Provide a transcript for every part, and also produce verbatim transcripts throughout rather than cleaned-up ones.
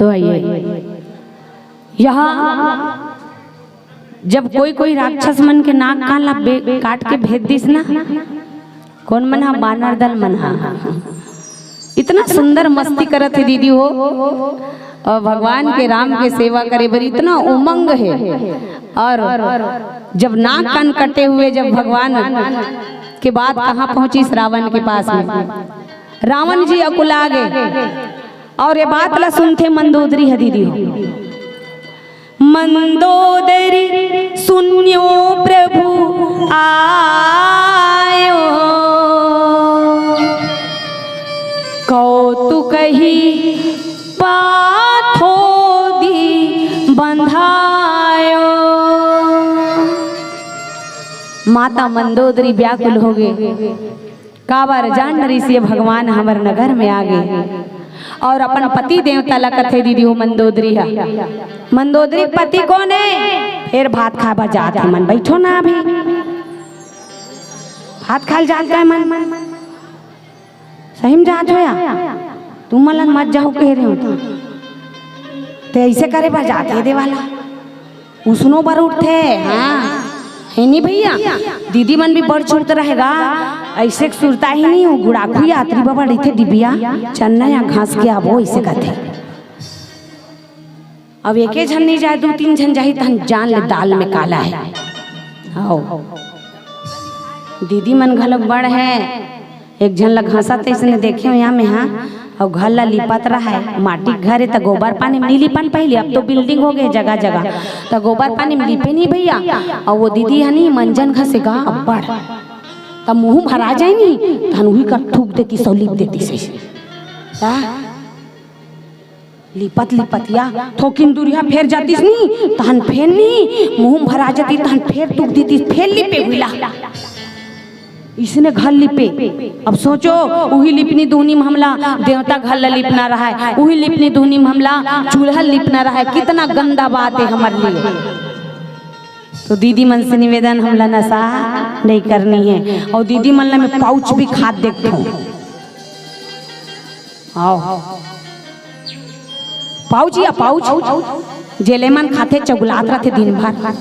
तो आइए, यहाँ जब कोई कोई राक्षस मन के नाक कान ला बे-, काट के भेज दिस ना, कोन मन हा? बानर दल मन हा। इतना सुंदर मस्ती करत हे दीदी हो, और भगवान के, राम के सेवा करे बर इतना उमंग हे। और जब नाक कान कटे हुए, जब भगवान के बात कहाँ पहुंचिस? रावण के पास में। रावण जी अकुला गे, और ये बात ला सुनथे मंदोदरी ह दीदी हो। मंदोदरी सुन्यो प्रभु आयो, कौतुक ही पाथो दी बंधायो। माता मंदोदरी व्याकुल हो गे। काबर जान नरिस ये भगवान हमर नगर में आ गे। और अपन पति देवता ला कथे दीदी हो मंदोदरी हा। मंदोदरी के पति कोन हे? फेर भात खाए बर जात हे मन, बैठो ना अभी। भात खाए ल जात हे मन, सही में जात हो या? तुम मन ला मत जाओ कह रहे हो तो। ते ऐसे करे बर जात हे देवाला। उसनो बर उठथे, हाँ, हे नी भैया? दीदी मन भी बड़ चुरत रहेगा, ऐसे के सुरता ही नहीं हो, गुड़ाखू यात्री बाबा रहिथे डिबिया, चन्ना या घास के आबो, ऐसे कथे। अब एके झन नहीं जाए, दू तीन झन जाही, तहन जान ले दाल में काला है। आओ, दीदी मन घलो बड़ है, एक झन ल घसत अइसने देखे हो यहाँ में, हाँ, अउ घर ल लिपत रहय, माटी के घर हे त गोबर पानी म नी लिपन पहिली, अब तो building हो गे जगह जगह, त गोबर पानी म लिपे नी भैया। अउ वो दीदी ह नी मंजन घसे गा अब्बड़, त मुँह भरा जाय नी, तहन उही कर थूक देतिस अउ लिप देतिस अइसे। त लिपत लिपत या थोकिन दूरिहा फेर जातिस नी, तहन फेर नी, मुँह म भरा जातिस, तहन फेर तुक दीतिस, फेर लिपे हुइला। इसने घर लिपे। अब सोचो, उही लिपनी दुहनी म हमला देवता घर ला लिपना रहय, उही लिपनी दुहनी म हमला चूल्हा लिपना रहय, कितना गंदा बात हे हमर लिए। तो दीदी मन से निवेदन, हमला नशा नहीं करनी है। और दीदी मन ला मैं pouch भी खात देखथों। आओ। Pouch या pouch, जेले मन खाथे, चगुलात रथे दिन भर।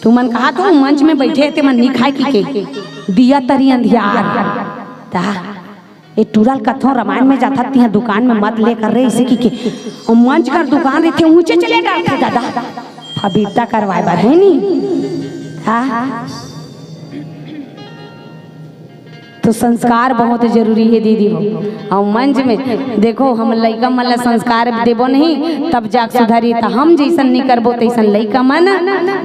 तुमन कहा तो मंच में बैठे हे, ते मन नी खाय कि के? दिया तरी अंधियार। ता, ए टूरा ल कथों रमायन में जाथस तिहाँ दुकान में मत लेकर रे, इसे कि के? अउ मंच कर दुकान रहिथे, ऊँचे चले डरथे दादा। फबीता करवाय बर हे नी। हाँ। तो संस्कार बहुत जरूरी हे दीदी हो। अउ मंच में देखो, हम लइका मन ला संस्कार देबो नहीं, तब जाके सुधरही। त हम जइसन नी करबो, तइसन लइका मन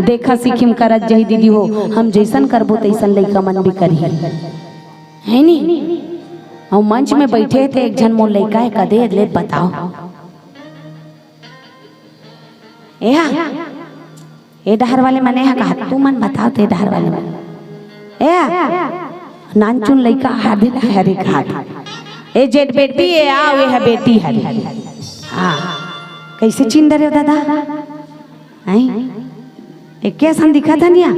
देखा सीखी म करत जही दीदी हो। हम जइसन करबो, तइसन लइका मन भी करही, हे नी? अउ मंच में बैठे हे ते एक झन मोर लइका हे, कदे ले बताओ। ए हा, ए डहर वाले मन, ए हा कहा, तुमन बताओ ते डहर वाले मन। ए हा, नानचुन लइका हा दे हरे घाट। ए जेठ बेटी, ए आओ, ए हा बेटी हरे। हाँ, कइसे चिन्ह डरे हो दादा? हैं? एके असन दिखत हे निया?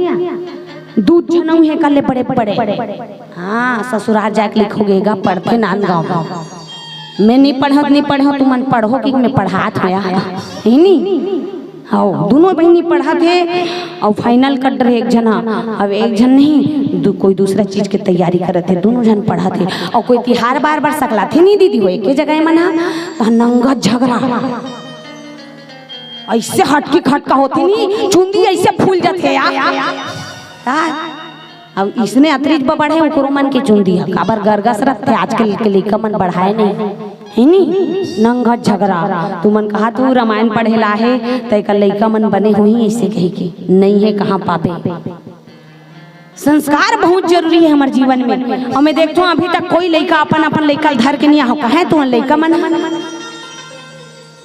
दू झन अउ हे कल्ले बड़े बड़े। हाँ, ससुरार जाके लिखो गे गा, पढ़थे नांदगांव म। मैं नी पढ़ंव, नी पढ़ंव, तुमन पढ़ो कि मैं पढ़ात हों या। हे नी? हव, दूनों बहिनी पढ़त हे, अउ final कर डरे एक झन हा, अब एक झन नहीं, दू, कोई दूसरा चीज के तैयारी करत हे, दूनों झन पढ़त हे, अउ कोई तिहार बार बर सकलाथे नी दीदी हो, एके जगह मन हा, त नंगा झगड़ा, अइसे हटकी खटका होथे नी, चुंदी अइसे फूल जाथे यार। ता अब इसने अतरीच बबड़े ओकरो मन के चुंदी ह, काबर गरगस रखथे, आजकल के लइका मन बढ़ाय नहीं, हे नी? नंगा झगड़ा, तुमन कहा तू रमायन पढ़े ला हे, त एकर लइका मन बने होही, अइसे कहि के, नहीं हे, कहाँ पाबे? संस्कार बहुत जरूरी हे हमर जीवन में। अउ मैं देखथों, अभी तक कोई लइका अपन, अपन लइका ल धर के नहीं आहो, कहे तुमन लइका मन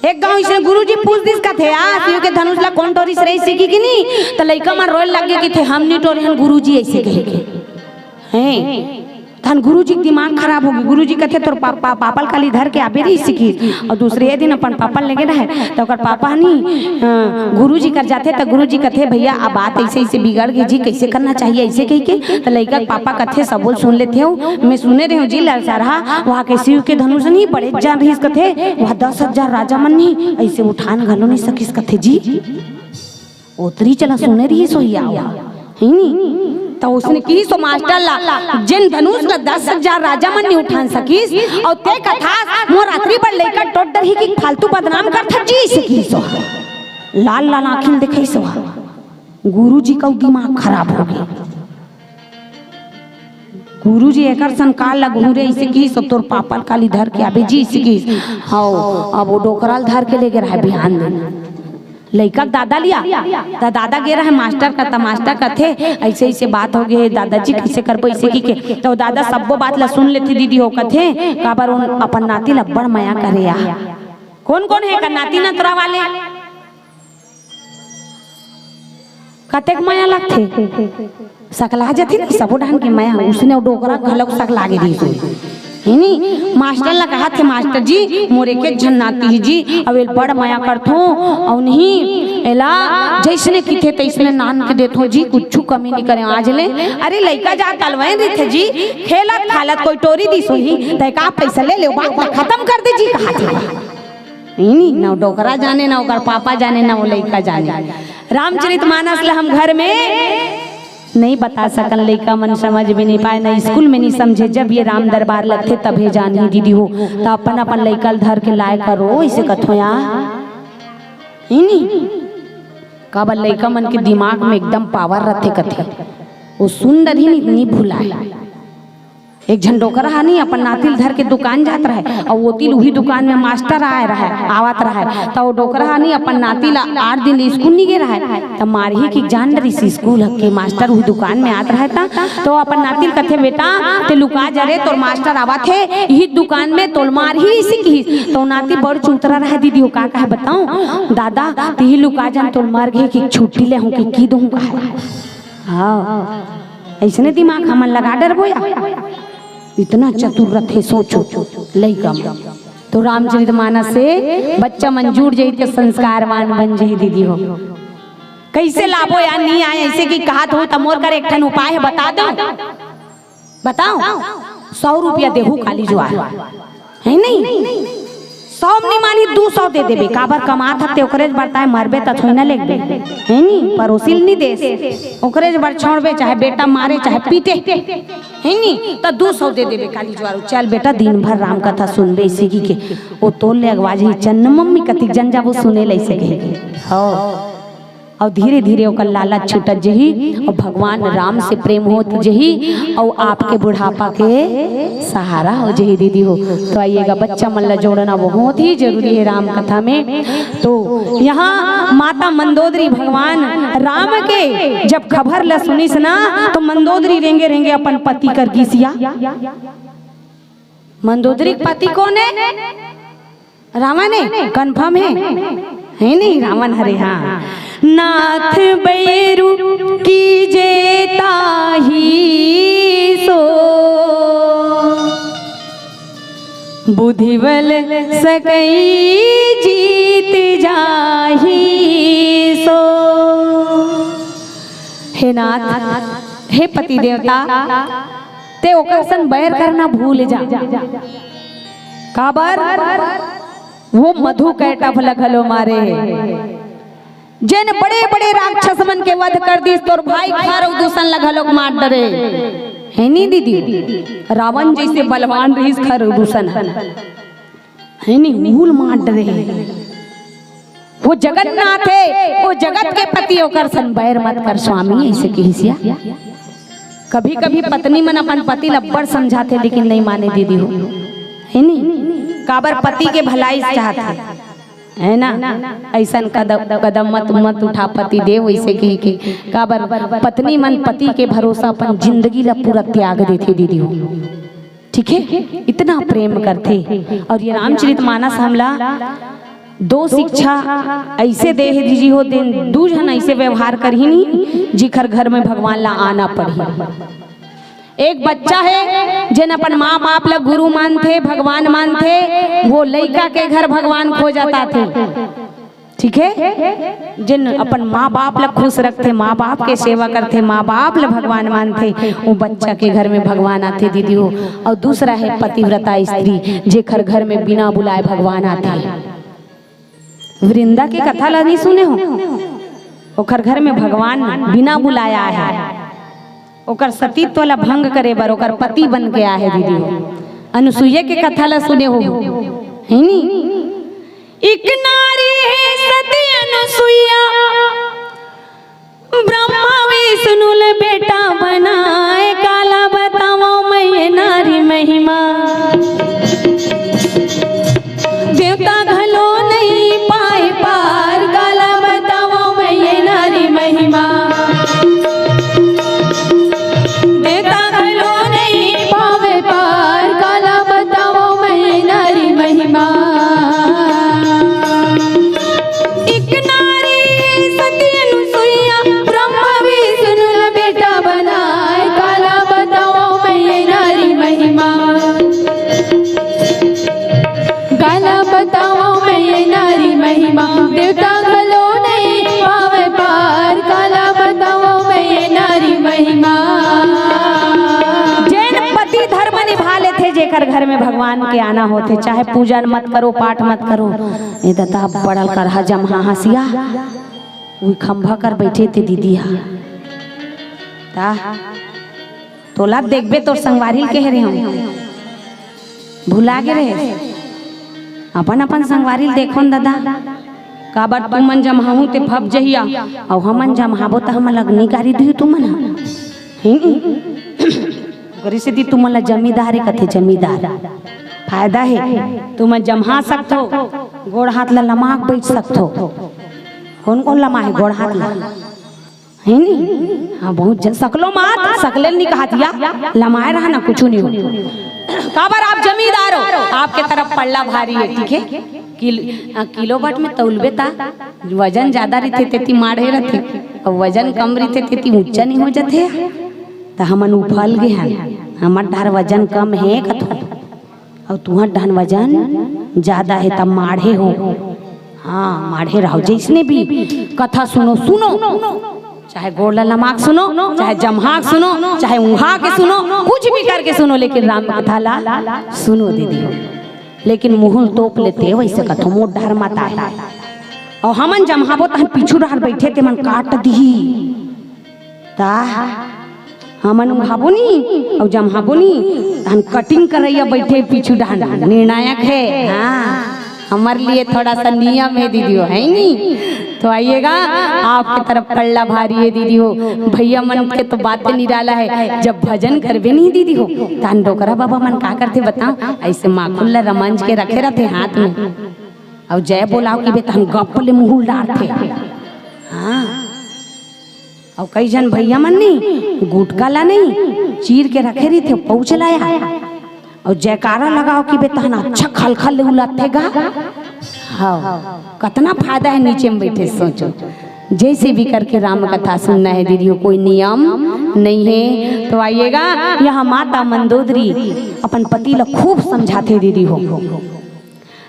एक गांव अइसने गुरुजी पूछ दिस कथे, "आ, शिव के धनुष ला कोन टोरिस रहिस कि नी?" त लइका मन रोए लग गे कथे, "हम नी टोरे हन गुरुजी," अइसे कहे के। हैं? तहन गुरुजी के दिमाग खराब होगे। गुरुजी कथे, "तोर पापा, पापा ल काली धर के आबे रहिस किहिस।" अउ दूसरे दिन अपन पापा ल लेगे रहय, त ओकर पापा ह नी, अ, गुरुजी कर जाथे, त गुरुजी कथे, "भैया, अब बात अइसे, अइसे बिगड़ गे जी, कइसे करना चाहिए अइसे?" कहिके। त लइका के पापा कथे, "सबो ल सुन लेथेंव, मैं सुने रहेंव जी, ललसरहा वहाँ के शिव के धनुष नी बड़े जान रहिस कथे, वहाँ दस हजार राजा मन नी अइसे उठान घलो नी सकिस कथे जी।" ओतरी चला सुने रहिस होही आवा, हे नी? त उसने किहिस ओ मास्टर ला, "जेन धनुष ला दस हजार राजा मन नी उठान सकिस, अउ तें कथस मोर अतरी बड़ लइका टोट डरही कि फालतू बदनाम करथस जी," अइसे किहिस ओ। लाल लाल आँखी ल देखइस ओ। गुरुजी के अउ दिमाग खराब होगे। गुरुजी एकर सन काल ला घूरे, अइसे किहिस, "तोर पापा ल काली धर के आबे जी," अइसे किहिस। हव, अब ओ डोकरा ल धर के लेगे रहय बिहान दिन। लइका के दादा ल या, त दादा गे रहय मास्टर कर, त मास्टर कथे, "अइसे, अइसे बात होगे हे दादाजी, कइसे करबो?" अइसे कहिके। त ओ दादा सब्बो बात ला सुन लेथे दीदी हो, कथे, "काबर ओन अपन नाती ला अब्बड़ मया करे आ।" कोन कोन हे एकर नाती नतरा वाले? कतेक मया लगथे, सकला जथे ना, सबो डहन के मया, उसने ओ डोकरा घलोक सकला गे रहिस होही। हे नी, मास्टर ला कहत हे, "मास्टर जी, मोर एके झन नाती हे जी, अउ एला बड़ मया करथों, अउ नहीं, एला जइसने किथे तइसने नान के देथों जी, कुछु कमी नी करेंव आज ले।" अरे, लइका जात अलवइन रहिथे जी, खेलत खालत कोई टोरी दिस होही, तैं का पइसा ले ले, बात ला खतम कर दे जी, कहत हे। नहीं, नहीं, ना ओ डोकरा जाने, ना ओकर पापा जाने, ना ओ लइका जाने। रामचरित मानस ला हम घर में नहीं बता सकन, लइका मन समझ में नहीं पाए, ना स्कूल में नहीं समझे। जब ये राम दरबार लगथे तभे जानही दीदी हो, त अपन अपन लइका ल धर के लाय करो, अइसे कथों या। नहीं, नहीं, काबर लइका मन के दिमाग में एकदम पावर रथे कथे, ओ सुन डरही नहीं, नहीं भुलाय। एक झन डोकरा ह नी अपन नाती ल धर के दुकान जात रहय, अउ ओती ल उही दुकान में मास्टर आय रहय, आवत रहय, त ओ डोकरा ह नी अपन नाती ल आठ दिन ले स्कूल नी गे रहय, त मारही कि जान डरिस स्कूल ह के मास्टर उही दुकान में आत रहय त, त ओ अपन नाती ल कथे, "बेटा, तें लुका जा रे, तोर मास्टर आवत हे, इही दुकान में तोल मारही," अइसे किहिस। त ओ नाती बड़ चूतरा रहय दीदी, ओ का कहय बताओं, "दादा, तिही लुका जा न, तोल मर गे कि छुट्टी ले हूँ कि की दूँ," कहय। हाँ, अइसने दिमाग हमन लगा डरबो या। इतना चतुर रथे, सोचो, लइका मन। तो रामचरित मानस से बच्चा मन जुड़ जाही त संस्कारवान बन जाही दीदी हो। कइसे लाबो या, नी आय, अइसे कि कहत हो त मोर कर एक ठन उपाय हे, बता दो। बताओ, सौ रुपया देहू काली जुआर, हे नहीं? सौ म नी मानी, दू सौ दे देबे, काबर कमात हते ओकरे बर, ताय मरबे त थोड़ी ना लेगबे, हे नहीं? परोसी ल नी देस, ओकरे बर छोड़बे, चाहे बेटा मारे, चाहे पीटे, हे नहीं? त दू सौ दे देबे काली जुआर। चल बेटा, दिन भर राम कथा सुनबे, अइसे कहिके ओ तोल ले अगवा जाही, चल न मम्मी कतिक जन जाबो सुने ल, अइसे कहिके। हव। अउ धीरे-धीरे ओकर लालच छूटत जही, अउ भगवान राम से प्रेम होत जही, अउ आपके बुढ़ापा के सहारा हो जही दीदी हो। तो आइएगा, बच्चा मन ला जोड़ना बहुत ही जरूरी है राम कथा में। तो यहाँ माता मंदोदरी भगवान राम के जब खबर ला सुनिस ना, तो मंदोदरी रेंगे-रेंगे अपन पति कर गिस या। मंदोदरी के पति कोन हे? रावण हे, confirm हे? हे नहीं, रावण हरे, हाँ। नाथ बैरू कीजे ताहि सो, बुधिबल सकई जीत जाहि सो। हे नाथ, हे पति देवता, तें ओकर सन बैर करना भूल जा। काबर? वो मधु कैटभ ल घलो मारे हे, जेन बड़े-बड़े राक्षस मन के वध कर दिस, तोर भाई खरदूषण ल घलोक मार डरे। हे नी दीदी, रावण जइसे बलवान रहिस खरदूषण ह। हे नी, उहू ल मार डरे हे। वो जगन्नाथ हे, वो जगत के पति, ओकर सन बैर मत कर स्वामी, अइसे किहिस या। कभी-कभी पत्नी मन अपन पति ल अब्बड़ समझाथे, लेकिन नहीं माने दीदी हो, हे नी? काबर पति के भलाई चाहथे, हे ना? अइसन कदम, कदम मत, मत उठा पति देव, अइसे कहिके। काबर पत्नी मन पति के भरोसा अपन जिंदगी ल पूरा त्याग देथे दीदी हो। ठीक है, इतना प्रेम करथे। और ये रामचरित मानस हमला दो शिक्षा अइसे दे हे दीदी हो, दिन दू झन अइसे व्यवहार करही नी, जिखर घर में भगवान ला आना पड़ही। एक बच्चा हे, जेन अपन माँ बाप ला गुरु मानथे, भगवान मानथे, वो लइका के घर भगवान खोजत आथे। ठीक हे, जेन अपन माँ बाप ला खुश रखथे, माँ बाप के सेवा करथे, माँ बाप ला भगवान मानथे, वो बच्चा के घर में भगवान आथे दीदी हो। अउ दूसरा हे पतिव्रता स्त्री, जेकर घर में बिना बुलाए भगवान आथे। वृंदा के कथा ला नहीं सुने हो? ओकर घर में भगवान बिना बुलाए आए हे, ओकर सतीत्व ला भंग करे बर ओकर पति बन के आए हे दीदी हो। अनुसुईया के कथा ला सुने हो, हे नी? एक नारी हे सती अनुसुईया, ब्रह्मा विष्णु ल बेटा बनाए, काला बतावंव मैं ये नारी महिमा। देवता घलो नइ पाए पार, काला बतावंव मैं ये नारी महिमा। देवता घलो नइ पावे पार, काला बतावंव मैं ये नारी महिमा। एक नारी सती अनुसुईया, ब्रह्मा विष्णु ल बेटा बनाए, काला बतावंव मैं ये नारी महिमा। काला बतावंव मैं ये नारी महिमा, देवता घलो नइ पावे पार, काला बतावंव मैं ये नारी महिमा। जेन पति धर्म निभा लेथे, जेकर घर में भगवान के आना होथे, चाहे पूजन मत करो, पाठ मत करो, ए ददा, बड़ल करहा जमहा हंसिया, उही खंभा कर बइठे ते दीदी हा। ता तोला देखबे, तोर संगवारी ल कहे रेहेंव, भुला गे रहे। अपन अपन संगवारी ल देखो न ददा, काबर तुमन जमहाहू ते फप जहिया, अउ हमन जमहाबो त हमन ल अग्नि गारी दिही तुमन ह। हिं? ओकरे सेती तुमन ल जमींदार कथे, जमींदार। फायदा हे, तुमन जमहा सकथो, गोड़ हाथ ल लमा के बइठ सकथो। कोन कोन लमा हे गोड़ हाथ ल? हे नी? हाँ, बहुत जन सकलो मात, सकले ल नी कहात या, लमाए रहा ना, कुछु नी हो। काबर आप जमींदार हो, आपके तरफ पल्ला भारी हे, ठीक हे? किल-, आ, किलो बाट में तौलबे ता, वजन जादा रहिथे, तेती माढ़े रहिथे, अउ वजन कम रहिथे, तेती ऊंचा नी हो जाथे। त हमन उफल गे हन, हमर डार वजन कम हे कथो। अउ तुंहर डहन वजन जादा हे, त माढ़े हो। हाँ, माढ़े रहो, जइसने भी कथा सुनो, सुनो, चाहे गोड़ ल लमा के सुनो, चाहे जमहा के सुनो, चाहे उंघा के सुनो, कुछ भी करके सुनो, लेकिन राम कथा ला सुनो दीदी हो। लेकिन मुंह ल तोप लेते वइसे कथो, मोर डहर मत आए। अउ हमन जमहाबो तहन पीछू डहर बइठे ते मन काट दिही। ता हमन उंघाबो नी, अउ जमहाबो नी, तहन cutting करइया बइठे पीछू डहन, निर्णायक हे। हाँ, हमर लिए थोड़ा सा नियम हे दीदी हो, हे नी? तो आइएगा, आपके तरफ पल्ला भारी हे दीदी हो। भइया मन के तो बाते निराला हे, जब भजन करबे नी दीदी हो, तहन डोकरा बाबा मन का करथे बताओ, अइसे माखुल ला रमंज के रखे रथे हाथ में, अउ जय बोलाव कहिबे तहन गप ले मुंह ल डारथे। हाँ, अउ कई झन भइया मन नी, गुटका ला नहीं, चीर के रखे रहिथे, पउच लाया, अउ जयकारा लगाव कहिबे तहन अच्छा खलखल ले उलाथे गा। हाँ, कतना फायदा हे नीचे में बइठे, सोचो। जइसे भी करके राम कथा सुनना हे दीदी हो, कोई नियम नहीं हे। तो आइएगा, यहाँ माता मंदोदरी अपन पति ला खूब समझाथे दीदी हो।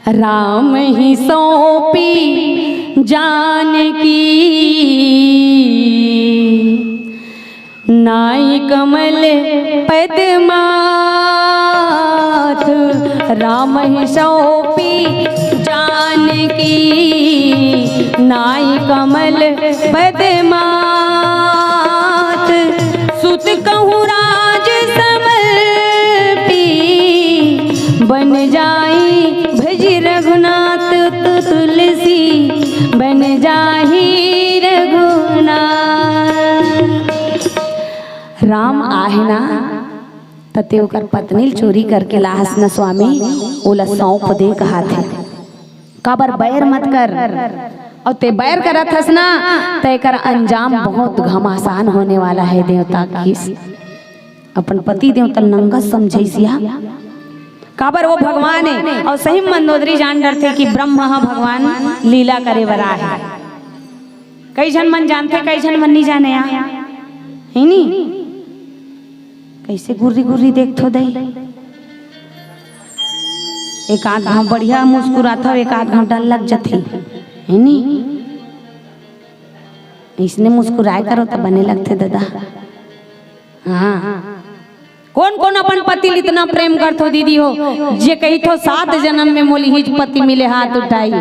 राम ही सौंपी जानकी, नाई कमल पद माथ। राम ही सौंपी जानकी, नाई कमल पद माथ। सुत कहूँ राज समर्पी, बन जाई भज रघुनाथ। तू तुलसी बन जाही रघुनाथ। राम आहे ना, त ते ओकर पत्नी ल चोरी करके लाहस न स्वामी, ओला सौंप दे कहाथे। काबर बैर मत कर, अउ ते बैर करत हस ना, त एकर अंजाम बहुत घमासान होने वाला हे। देवता की अपन पति देवता नंगा समझइसिया, काबर वो भगवान हे। अउ सही म मंदोदरी जान डरथे कि ब्रह्म ह भगवान लीला करे बर आए हे। कई झन मन जानथे, कई झन मन नी जाने आ, हे नी? कइसे गुर्री गुर्री देखथो दई? एक आध घांव बढ़िया मुस्कुराथव, एक आध घांव डर लग जथे, हे नी? इसने मुस्कुराए करो त बने लगथे ददा। हाँ, कोन कोन अपन पति ल इतना प्रेम करथो दीदी हो, जे कहिथो सात जन्म में मोला इहीच पति मिले, हाथ उठाई।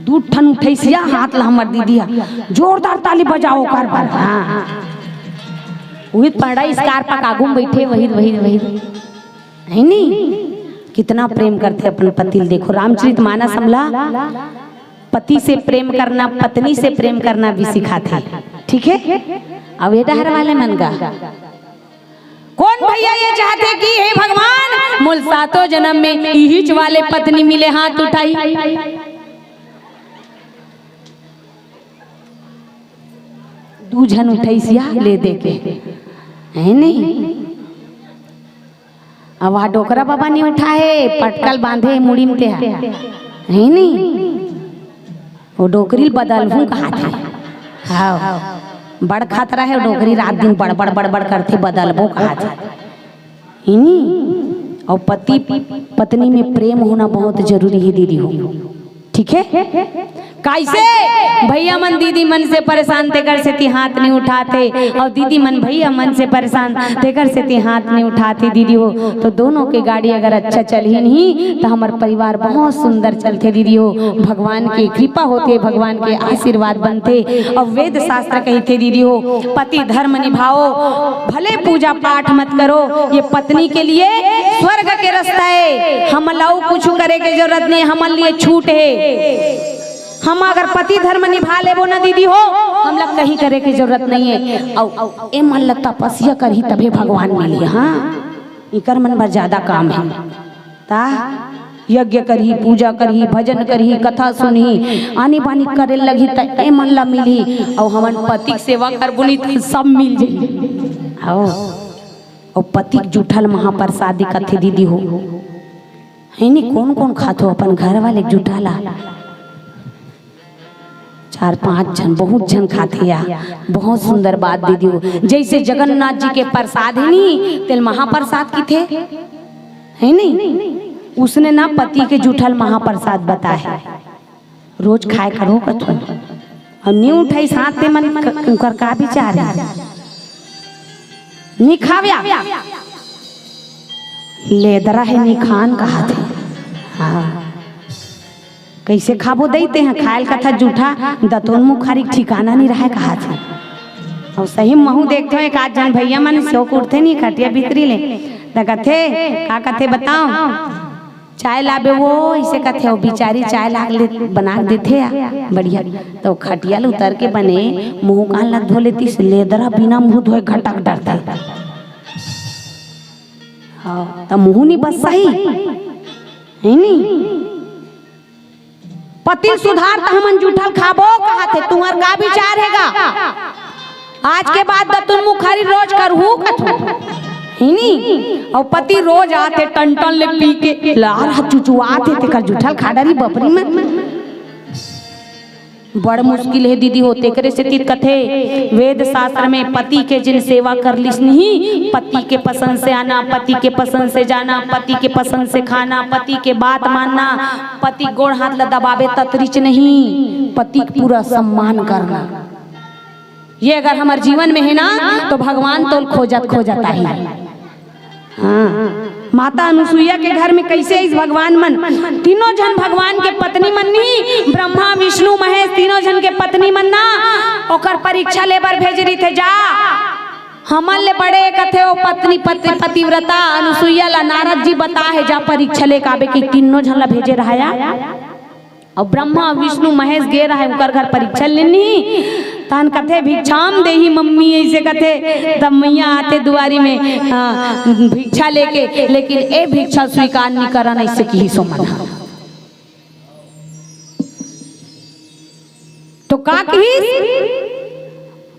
दू ठन उठइसिया हाथ ला हमर दीदी हा, जोरदार ताली बजाओ ओकर बर। हाँ, उही पड़ा स्कार पक आगू में बइठे, वही वही वही, हे नी? कितना प्रेम करथे अपन पति ल। देखो रामचरित मानस हमला, पति से प्रेम करना, पत्नी से प्रेम करना भी सिखाथे, ठीक हे? अब ये डहर वाले मन गा, कोन भैया ये चाहथे कि हे भगवान, मोला सातों जन्म में इहीच वाले पत्नी मिले, हाथ उठाई। दू झन उठइसिया ले दे के, हे नी? अब वह डोकरा बाबा नी उठाहे, पटकल बांधे मुड़ी में तेहा, हे नी? वो डोकरी ल बदलहूं कहाथे। हाँ, बड़ खतरा हे वो डोकरी, रात दिन बड़बड़ बड़बड़ करथे, बदलबो कहाथे। हे नी? अउ पति पत्नी में प्रेम होना बहुत जरूरी हे दीदी हो, ठीक हे? कइसे? भैया मन दीदी मन से परेशान, तेकर सेती हाथ नी उठाथे, अउ दीदी मन भैया मन से परेशान, तेकर सेती हाथ नी उठाथे दीदी हो। तो दोनों के गाड़ी अगर अच्छा चलही नहीं, तो हमर परिवार बहुत सुंदर चलथे दीदी हो। भगवान के कृपा होथे, भगवान के आशीर्वाद बनथे। अउ वेद शास्त्र कहिथे दीदी हो, पति धर्म निभाओ, भले पूजा पाठ मत करो, ये पत्नी के लिए स्वर्ग के रास्ता हे। हमन ला अउ कुछु करे के जरूरत नहीं हे, हमन लिए छूट हे। हम अगर पति धर्म निभा लेबो ना दीदी हो, हमला कहीं करे के जरूरत नहीं हे। अउ, अउ ए मन ला तपस्या करही तभे भगवान मिलही। हाँ, इकर मन बर ज्यादा काम हे। ता यज्ञ करही, पूजा करही, भजन करही, कथा सुनही, आनी बानी करे लगही त ए मन ला मिलही। अउ हमन पति के सेवा करबो नहीं त सब मिल जही। अउ, अउ पति के जूठा ल महाप्रसादी कथे दीदी हो। हे नी, कोन कोन खाथो अपन घर वाले के जूठा ला? चार पांच झन, बहुत झन खाथे या। बहुत सुंदर बात दीदी हो। जइसे जगन्नाथ जी के प्रसाद हे नी, तेला महाप्रसाद किथे, हे नी? उसने ना पति के जूठा ल महाप्रसाद बताए हे। रोज खाए करो कथो। अउ नी उठाइस हाथ ते मन क-, उकर का विचार हे? नी खाव्या। लेदरा हे, नी खान कहाथे। हाँ। कइसे खाबो दई तेहा, खायल कथा जूठा, दतोन मुखारी के ठिकाना नी रहय कहाथे। अउ सही महूं देखथों, एक आध झन भैया मन सोक उठथे नी खटिया भीतरी ले, त कथे, का कथे बताओं? चाय लाबे वो, अइसे कथे, अउ बिचारी चाय लाग ले, बना के देथे या, बढ़िया। त खटिया ल उतर के बने मुंह कान ल धो लेतिस, लेदरा बिना मुंह धोए घटक डरथे। हाँ, त मुंह नी बस सही, हे नी? पति ल सुधार त हमन जूठा ल खाबो कहाथे, तुंहर का विचार हे गा? आज के बाद दतुन मुखारी रोज करहू कथो, हे नी? अउ पति रोज आथे टन टन ले पी के, लार ह चुचुआथे, तेकर जूठा ल खा डरही बपरी में। बड़ मुश्किल हे दीदी हो, तेकरे सेती कथे वेद शास्त्र में, पति के जिन सेवा कर लिस नहीं, पति के पसंद से आना, पति के पसंद से जाना, पति के पसंद से खाना, पति के बात मानना, पति के गोड़ हाथ ल दबाबे ततरिच नहीं, पति के पूरा सम्मान करना। ये अगर हमर जीवन में हे ना, तो भगवान तोल खोजत खोजत आही। हाँ, माता अनुसुईया के घर में कइसे आइस भगवान मन? तीनों झन भगवान के पत्नी मन नहीं, ब्रह्मा, विष्णु, महेश, तीनों झन के पत्नी मन ना ओकर परीक्षा ले बर भेजे रहिथे, जा, हमन ले बड़े कथे ओ पत्नी, पति, पतिव्रता अनुसुईया ला नारद जी बताहे, जा परीक्षा लेके आबे कि तीनों झन ला भेजे रहय या। अउ ब्रह्मा, विष्णु, महेश गे रहय, उंकर घर परीक्षा लेनी। तहन कथे, "भिक्षाम देही मम्मी," अइसे कथे। तब मइया आथे दुवारी में, हाँ, भिक्षा लेके, लेकिन ए भिक्षा स्वीकार नी करन, अइसे किहिस ओ मन ह। तो का किहिस?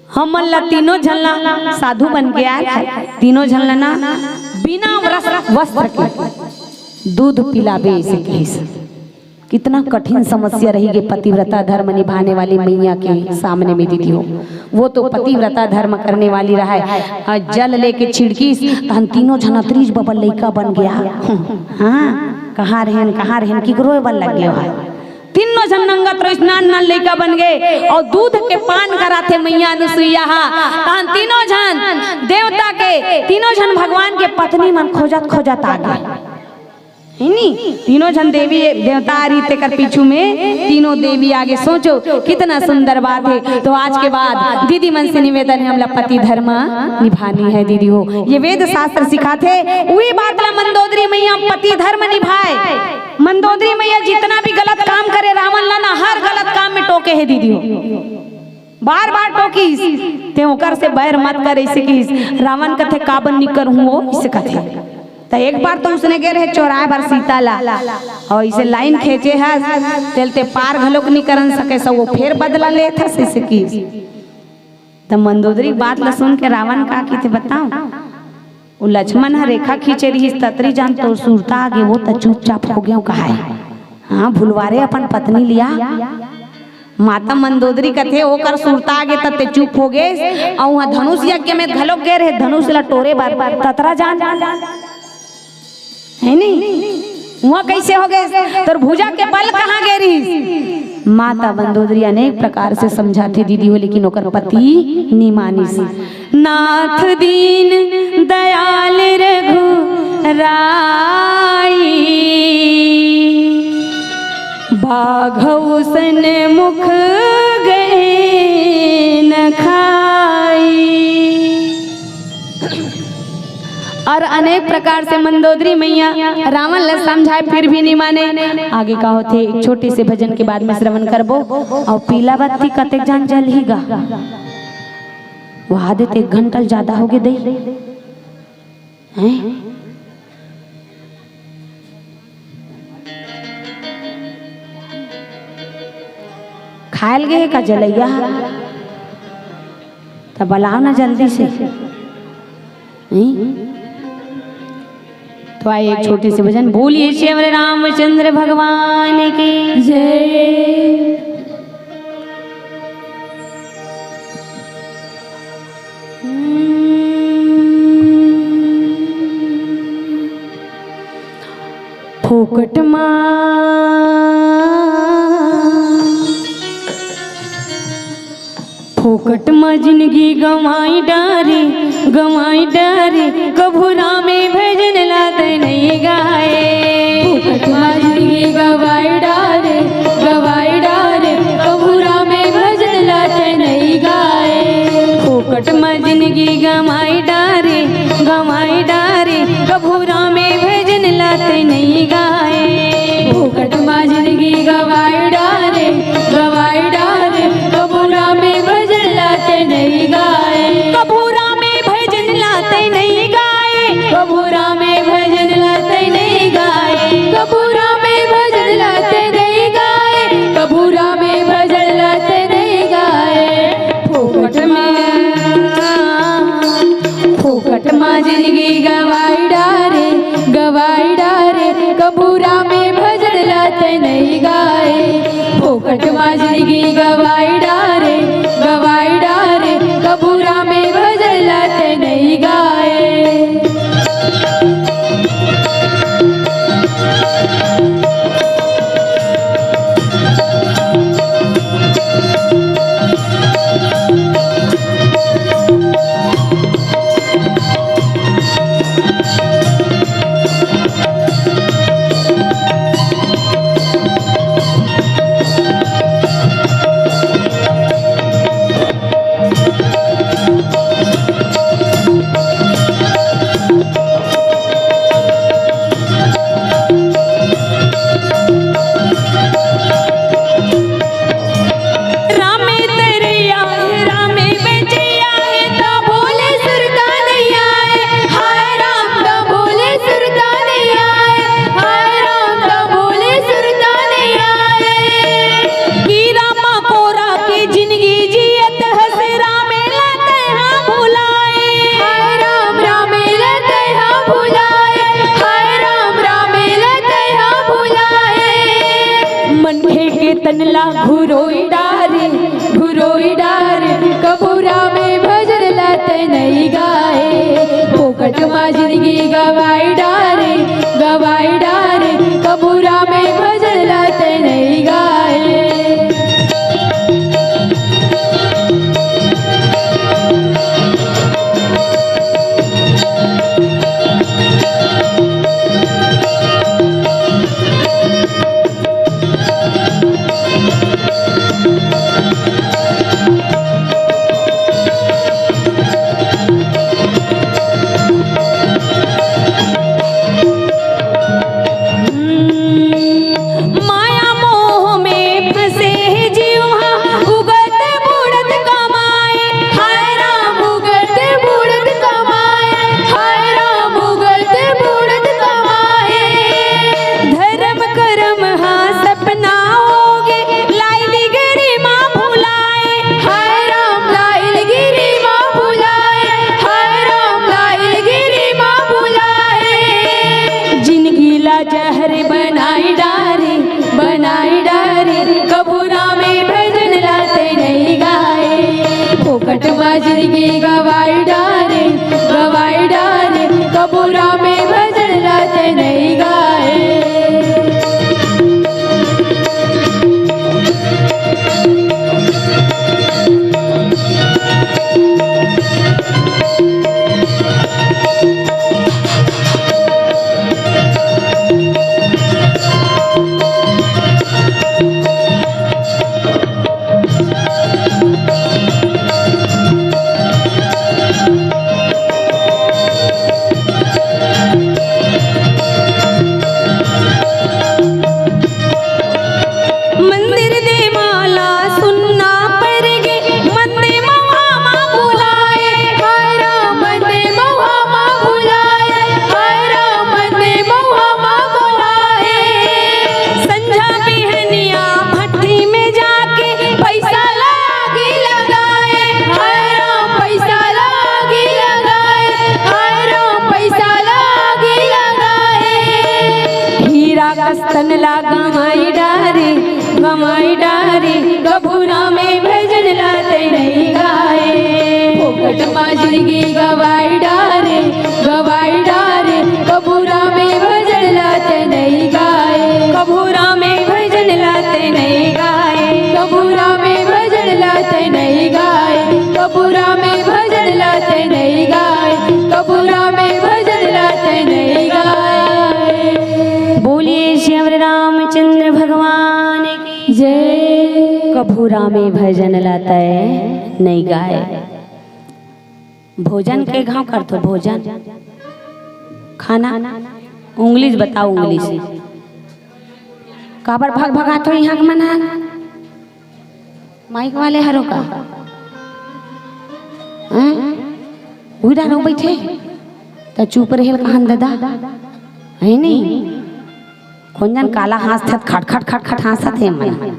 हमन ला तीनों झन ला साधु बन के आय, तीनों झन ला ना बिना व्रस-, वस्त्र के दूध पिलाबे, अइसे किहिस। कितना कठिन समस्या रही गे पतिव्रता धर्म निभाने वाली मैया के सामने में दीदी हो। वो तो पतिव्रता धर्म करने वाली रहय, अउ जल लेके छिड़किस, तहन तीनों झन अतरीच बबल लइका बन गया। हाँ, कहाँ रहेन, कहाँ रहेन, किकरो बर लग गयो है। तीनों झन नंगत रहिस, नान नान लइका बन गए, अउ दूध के पान कराथे मैया अनुसुईया हा। तहन तीनों झन देवता के, तीनों झन भगवान के पत्नी मन खोजत खोजत आ गए। है नी? तीनों झन देवी देवता आ रही, तेकर पीछू में तीनों देवी आगे। सोचो, कितना सुंदर बात है। तो आज के बाद दीदी मन से निवेदन है, हमला पति धर्म निभानी है दीदी हो। ये वेद शास्त्र सिखाथे, उही बात ला मंदोदरी मैया पति धर्म निभाए। मंदोदरी मैया जितना भी गलत काम करे रावण ला ना, हर गलत काम में टोके है दीदी हो। बार बार टोकिस, ते ओकर से बैर मत कर, ऐसे किस। रावण कथे, "काबर नी करहूं वो?" ऐसे कथे। त एक बार तो उसने गे रहे चोराए बर सीता ला, अउ इसे लाइन खींचे हस, तेल ते पार घलोक नी करन सके, सो वो फेर बदला लेत हस, ऐसे किस। त मंदोदरी बात ला सुन के रावण का किथे बताओ, वो लक्ष्मण ह रेखा खींचे रहिस, ततरी जान तो सुरता आगे, वो त चुपचाप हो गयो कहाए। हाँ, भुलवारे अपन पत्नी लिया। माता मंदोदरी कथे, ओकर सुरता आगे त ते चुप हो गेस, अउ उहाँ धनुष यज्ञ में घलोक गे रहे, धनुष ला टोरे बर, ततरा जान, है नी? उहाँ कैसे हो गेस? तोर भुजा के बल कहाँ गे रहिस? माता मंदोदरी अनेक प्रकार से समझाथे दीदी हो, लेकिन ओकर पति नी मानिस। नाथ दीन दयाल रघुराई, बाघ उसन मुख गए न खाई। और अनेक प्रकार से मंदोदरी मैया रावण ला समझाए, फिर भी नी माने। आगे का होथे, एक छोटे से भजन के बाद में श्रवण करबो। अउ पीला बत्ती कतेक जान जलही गा? वहा दे ते एक घंटा ज्यादा हो गे दई। हैं? खायल गे का जलैया? त बलाओ ना जल्दी से। हैं? तो आइए एक छोटे से भजन। बोलिए श्री रामचंद्र भगवान की जय। फोकट मा, फोकट मा जिनगी गंवाई डारे, गंवाई डारे, कभू रामे भजन ला तैं नइ गाए। फोकट मा जिनगी गंवाई डारे, गंवाई डारे, कभू रामे भजन ला तैं नइ गाए। फोकट मा जिनगी गंवाई डारे, गंवाई डारे, कभू रामे भजन ला तैं नइ गाए। फोकट मा जिनगी गंवाई डारे, गंवाई डारे, कभू रामे भजन ला तैं नइ गाए। कभू रामे भजन ला तैं नइ गाए। कभू रामे भजन ला तैं नइ गाए। कभू रामे भजन ला तैं नइ गाए। कभू रामे भजन ला तैं नइ गाए। फोकट मा, फोकट मा जिनगी गंवाई डारे, गंवाई डारे, कभू रामे भजन ला तैं नइ गाए। तन ला घुरोई डारे, घुरोई डारे, कभू रामे भजन ला तैं नइ गाए। फोकट मा जिनगी गवाई डारे, गवाई डारे, कभू रामे भजन ला तैं नइ गाए। माया मोह में फंसे हे जीव हा, उगत बुड़त कमाए। हाय राम, उगत बुड़त कमाए। हाय राम, उगत बुड़त कमाए। धर्म करम हा सपना होगे, लाइल गिरी मा भुलाए। हाय राम, लाइल गिरी मा भुलाए। हाय राम, लाइल गिरी मा भुलाए। जिनगी ला जहर बनाई डारे, बनाई डारे, कभू रामे भजन ला तैं नइ गाए। फोकट मा जिनगी गवाई डारे, गवाई डारे, कभू रामे भजन ला तैं नइ गाए। मंदिर दे माला सुन्ना परगे, मन दे मउहा मा भुलाए। हाय राम, मन दे मउहा मा भुलाए। हाय राम, मन दे मउहा मा भुलाए। संझा बिहनिया भट्ठी में जाके पैसा लागी लगाए। हाय राम, पैसा लागी लगाए। हाय राम, पैसा लागी लगाए। हीरा कस तन ला गमाई डारे, गमाई डारे, कभू रामे भजन ला तैं नइ गाए। फोकट मा जिनगी गवाई डारे, गवाई डारे, कभू रामे भजन ला तैं नइ गाए। कभू रामे भजन ला तैं नइ गाए। कभू रामे भजन ला तैं नइ गाए। कभू रामे भजन ला तैं नइ गाए। कभू रामे भजन ला तैं नइ गाए। बोलिए श्री रामचंद्र भगवान की जय। कभू रामे भजन ला तैं नइ गाए। भोजन के घाव करथो, भोजन, खाना, उंगली से बताओ, उंगली से। काबर भग भगाथो इहाँ के मन ह? माइक वाले हरो का? हैं? उही डारो बैठे। त चुप रहेल कहन ददा। है नहीं? कोन जन काला हाँसथत, खट खट खट खट हाँसत हे मन।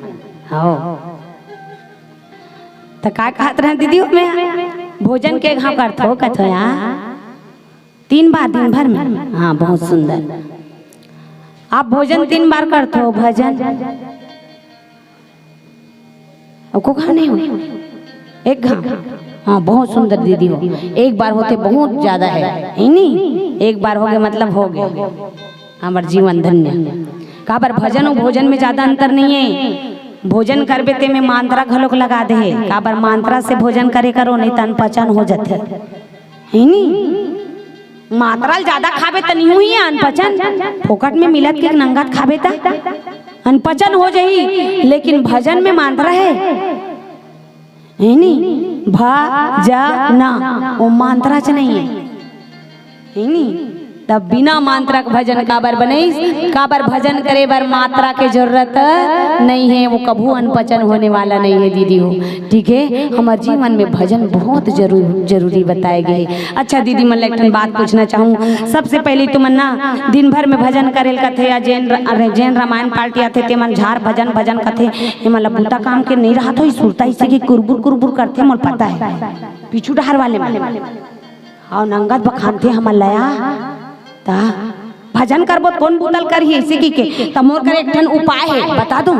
हव। त का कहत रहे दीदी, मैं भोजन के घाव करथो, कथो यार। तीन बार दिन भर में? हाँ, बहुत सुंदर। आप भोजन तीन बार करथो, भजन? अउ को घाव नहीं हो? एक घाव। हाँ, बहुत सुंदर दीदी हो। एक बार होथे बहुत ज्यादा हे, है नी? एक बार होगे मतलब होगे। हमर जीवन धन्य। काबर भजन अउ भोजन में ज्यादा अंतर नहीं हे। भोजन करबे ते में मात्रा घलोक लगा दे हे। काबर मात्रा से भोजन करे करो, नहीं त अनपचन हो जाथे। है नी? मात्रा ल ज्यादा खाबे त नहीं होही अनपचन। फोकट में मिलत के नंगत खाबे त अनपचन हो जाही, लेकिन भजन में मात्रा हे। है नी? भा, जा, ना, वो मात्रा च नहीं हे। है नी? तब बिना मात्रा के भजन काबर बनइस? काबर भजन करे बर मात्रा के जरूरत नहीं हे, वो कभू अनपचन होने वाला नहीं हे दीदी हो। ठीक हे, हमर जीवन में भजन बहुत जरूर, जरूरी बताए गे हे। अच्छा दीदी, मन ला एक ठन बात पूछना चाहूँ। सबसे पहले तुमन ना दिन भर में भजन करेल कथे या जैन र-, अरे, जैन रामायण पार्टी आथे, ते मन झार भजन, भजन कथे, ये मन ला बूता काम के नहीं रहत होही, सुरता इसे कि कुरबुर कुरबुर करथे, मोला पता हे, पीछू डहार वाले मन। अउ नंगत बखानथे हमन लया। त भजन करबो त कोन बुतल करही, इसे कि के। त मोर कर एक ठन उपाय हे, बता दूं?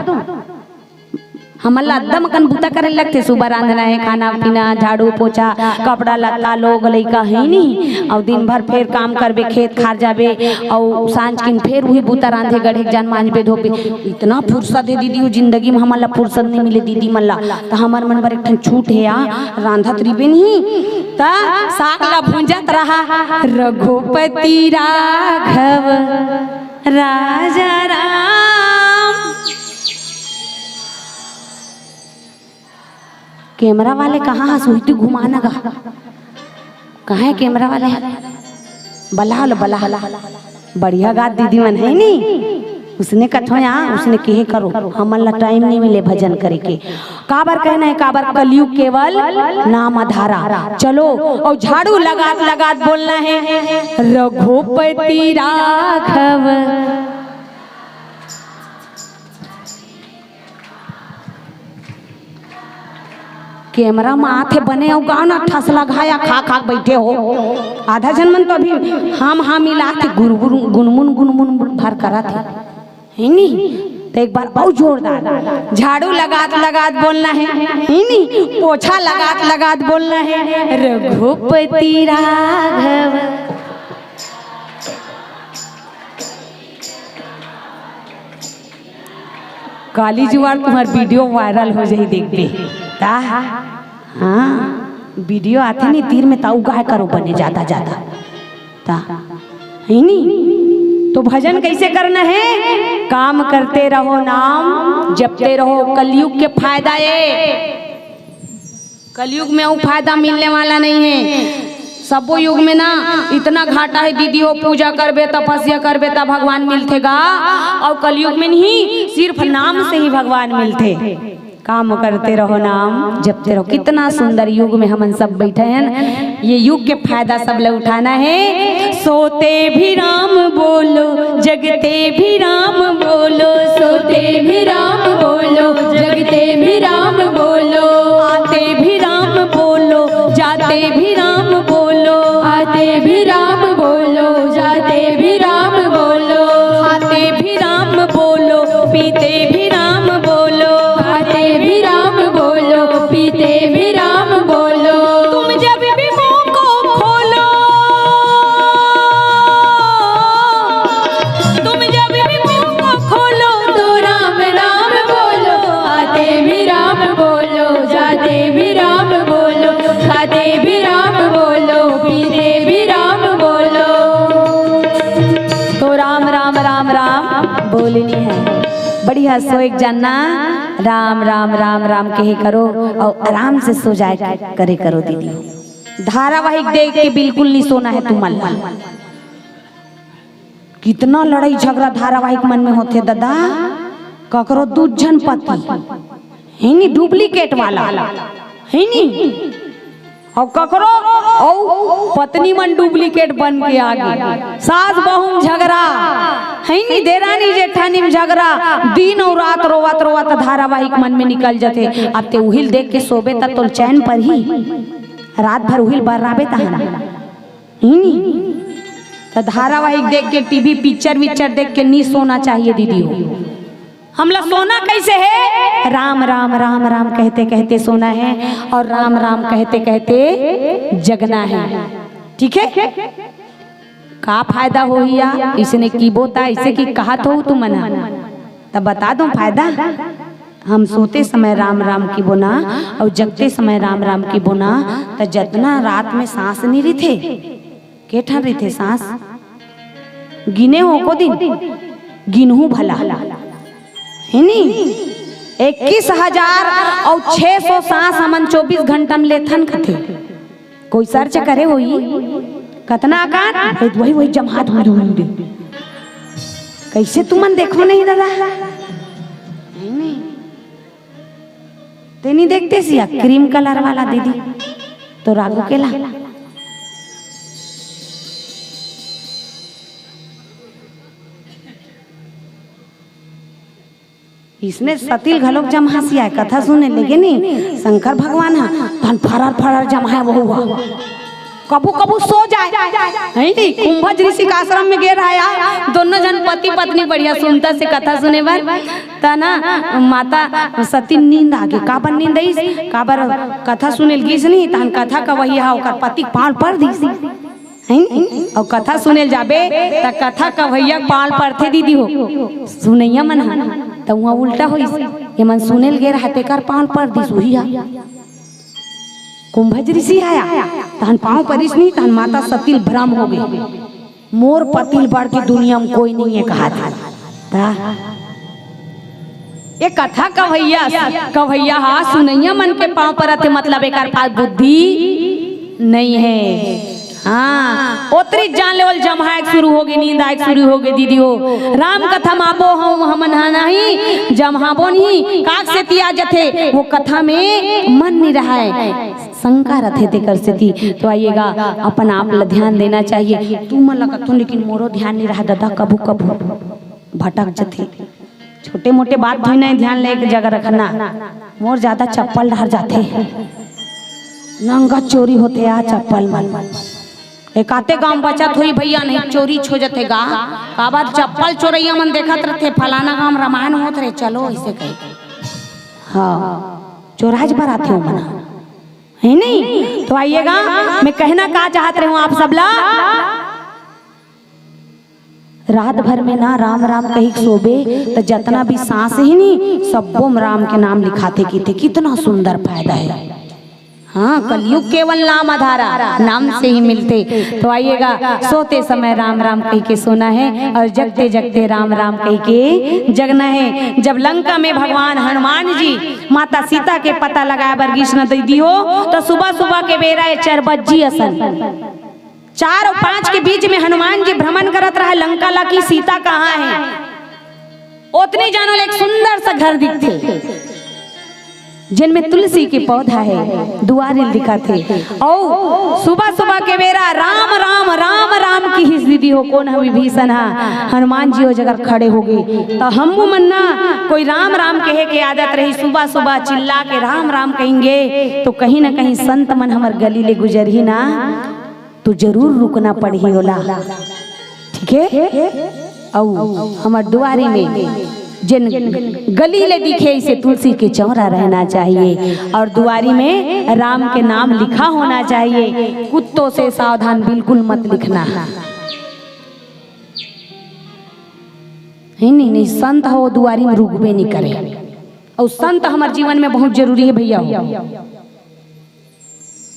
हमन ला अद्दम अकन बूता करे लगथे, सुबह रांधना हे, खाना पीना, झाड़ू पोछा, कपड़ा लत्ता, लोग लइका हे नी, अउ दिन भर फेर काम करबे, खेत खार जाबे, अउ सांझ किन फेर उही बूता रांधे गढ़े के जान मांजबे धोबे। इतना फुर्सत हे दीदी, वो जिंदगी में हमन ला फुर्सत नहीं मिले दीदी मन ला। त हमर मन बर एक ठन छूट हे या, रांधत रिबे नहीं त साग ला भूंजत रहा, रघुपति राघव राजा राम। कैमरा वाले कहाँ हस? उहिती घुमाना गा। कहाँ हे कैमरा वाले? बला लो, बला लो। बढ़िया गात दीदी मन हे नी, उसने कथो या, उसने कहे करो, हमन ला टाइम नहीं मिले भजन करे के। काबर कहना हे, काबर कलयुग केवल नाम आधारा। चलो, अउ झाड़ू लगात लगात बोलना हे, रघुपति राघव। कैमरा में आथे बने अउ गाना ठसला घाया खा खा के बैठे हो। आधा झन मन तो अभी हम हाँ मिला के गुरगुर गुनमुन गुनमुन भर करत हे, हे नी? तो एक बार अउ जोरदार झाड़ू लगात लगात बोलना हे, हे नी? पोछा लगात लगात बोलना हे, रघुपति राघव। काली जुआर तुम्हार वीडियो वायरल हो जाही, देखबे। ता हाँ, वीडियो आथे नी तीर में, ता उगाय करो बने ज्यादा ज्यादा। ता हे नी? तो भजन कैसे करना हे? काम करते रहो, नाम जपते रहो। कलयुग के फायदा ए, कलयुग में अउ फायदा मिलने वाला नहीं है। सबो युग में ना इतना घाटा है दीदी हो, पूजा करबे, तपस्या करबे, तब भगवान मिलथे गा। अउ कलयुग में नहीं, सिर्फ नाम से ही भगवान मिलथे। काम करते रहो, नाम जपते रहो। कितना सुंदर युग में हमन सब बैठे हैं। ये युग के फायदा सब ला उठाना है। सोते भी राम बोलो, जगते भी राम बोलो, सोते भी राम बोलो, जगते भी राम बोलो, आते भी राम बोलो, जाते भी राम बोलो, आते भी राम बोलो, जाते भी राम बोलो, खाते भी राम बोलो, पीते भी राम बोलो, खाते भी राम बोलो, पीते भी राम बोलो। तुम जब भी मुंह को खोलो, तुम जब भी मुंह को खोलो, तो राम राम बोलो, आते भी राम बोलो, जाते भी राम बोलो, खाते भी राम बोलो, पीते भी राम बोलो। तो राम राम राम राम बोलनी है। बढ़िया सो एक जना राम राम राम राम कहे करो अउ आराम से सो जाए करे करो दीदी। धारावाहिक देख के बिल्कुल नहीं सोना है तुमन ला। कितना लड़ाई झगड़ा धारावाहिक मन में होथे ददा, ककरो दू झन पति, हे नी, डुप्लीकेट वाला, हे नी, अउ ककरो, अउ पत्नी मन डुप्लीकेट बन के आगे, सास बहू में झगड़ा, हे नी, देरानी जेठानी में झगड़ा, दिन अउ रात रोवत रोवत धारावाहिक मन में निकल जथे। अब ते उहिल देख के सोबे त तोल चैन परही, रात भर उहिल बर्राबे तहन। हम्म, त धारावाहिक देख के, टीवी पिक्चर विक्चर देख के नहीं सोना चाहिए दीदी हो। हमला सोना कैसे है? राम राम राम राम कहते कहते सोना है और राम राम कहते कहते जगना है। ठीक है, का फायदा होही या इसने की बोता इसे की कहा थो तुमन ह? तब बता दो फायदा। हम सोते समय राम राम की बोना अउ जगते समय राम राम की बोना, त जतना रात में सांस नहीं रिथे, के ठन रिथे सांस? गिने हो को दिन? गिनहू भला, हे नी? इक्कीस हजार अउ छह सौ सांस हमन चौबीस घंटा में लेथन कथे। कोई सर्च करे होई? कतना अकान? ए, वही, वही जमहात हुई, हुई, हुई। कैसे तुमन देखो नहीं दादा? नहीं, नहीं। ते नहीं देखते सिया, क्रीम कलर वाला दीदी। तो रागू केला। इसने सतिल घलोक जमहासी आय, कथा सुने लेगे नी, शंकर भगवान ह, तहन फरर फरर जमहाय वहू ह। कभू कभू सो जाय, है नी? कुंभज ऋषि के आश्रम में गे रहय, दोनों झन पति पत्नी बढ़िया सुनत से कथा सुने बर। त ना माता सती नींद आ गे। काबर नींद आइस? काबर कथा सुने ल गिस नी, तहन कथा कवइया ह ओकर पति के पाँव ल पर दिस, है नी? अउ कथा सुने ल जाबे त कथा कवइया के पाँव ल परथे दीदी हो, सुनइया मन ह। त उहाँ उल्टा होइस, एमन सुने ल गे रहय तेकर पाँव ल पर दिस उही ह। कुंभज ऋषि आय, तहन पाँव परिस नी, तहन माता सती ल भ्रम हो गे, मोर पति ल बढ़ के दुनिया में कोई नइ हे कहत हे। त ए कथा कवइया, कवइया ह सुनइया मन के पाँव परत हे, मतलब एकर पास बुद्धि नइ हे। हाँ, ओतरी जान ले ओला जम्हाय के शुरू हो गे, नींद आय के शुरू हो गे दीदी हो। राम कथा म आबो हूँ हमन ह नहीं, जम्हाबो नहीं, काक सेती आ जथे, वो कथा में मन नइ रहय, शंका रथे तेकर सेती। तो आइएगा, अपन आप ल ध्यान देना चाहिए। तुमन ल कथों, लेकिन मोरो ध्यान नइ रहय ददा, कभू कभू भटक जथे। छोटे मोटे बात भी नहीं ध्यान ले एक जगह रखना। मोर ज्यादा चप्पल डहर जाथे, नंगा चोरी होथे आ चप्पल मन। एकाते गांव बचत होही भइया, नहीं चोरी हो जथे गा। काबर चप्पल चोरइया मन देखत रथे, फलाना गांव रामायण होत रहे, चलो ऐसे कहे। हाँ, चोराज बर आथे ओमन, है नहीं? तो आइएगा, मैं कहना का चाहत रहे हूँ आप सबला, रात भर में ना राम राम कही के सोबे, त जतना भी सांस हे नी, सब्बो में राम के नाम लिखाथे, किथे कितना सुंदर फायदा हे। हाँ, कलयुग केवल नाम आधारा, नाम से ही मिलथे। तो आइएगा, सोते समय राम राम कही के सोना हे अउ जगते जगते राम राम कही के जगना हे। जब लंका में भगवान हनुमान जी माता सीता के पता लगाय बर गिस न दीदी हो, त सुबह सुबह के बेरा ए चार बज्जी असन चार अउ पाँच के बीच में हनुमान जी भ्रमण करत रहय लंका ला कि सीता कहाँ हे। ओतनी जानो ले एक सुंदर सा घर दिखथे, जेन में तुलसी के पौधा हे, दुआरी ल दिखथे। अउ सुबह सुबह के बेरा राम राम राम राम किहिस दीदी हो, कोन ह विभीषण ह, हनुमान जी ओ जगह खड़े हो गे। त हमू मन ना कोई राम राम कहे के आदत रही, सुबह सुबह चिल्ला के राम राम कहेंगे तो कहीं ना कहीं संत मन हमर गली ले गुजरही ना, तो जरूर रुकना पड़ही ओला। ठीक हे? अउ हमर दुआरी में जेन गली ले दिखे, इसे तुलसी के चौरा रहना चाहिए अउ दुआरी में राम के नाम लिखा होना चाहिए। कुत्तों से सावधान, बिल्कुल मत लिखना। हे नहीं, नहीं, संत हो दुआरी में रुकबे नहीं करे। अउ संत हमर जीवन में बहुत जरूरी हे भइया हो।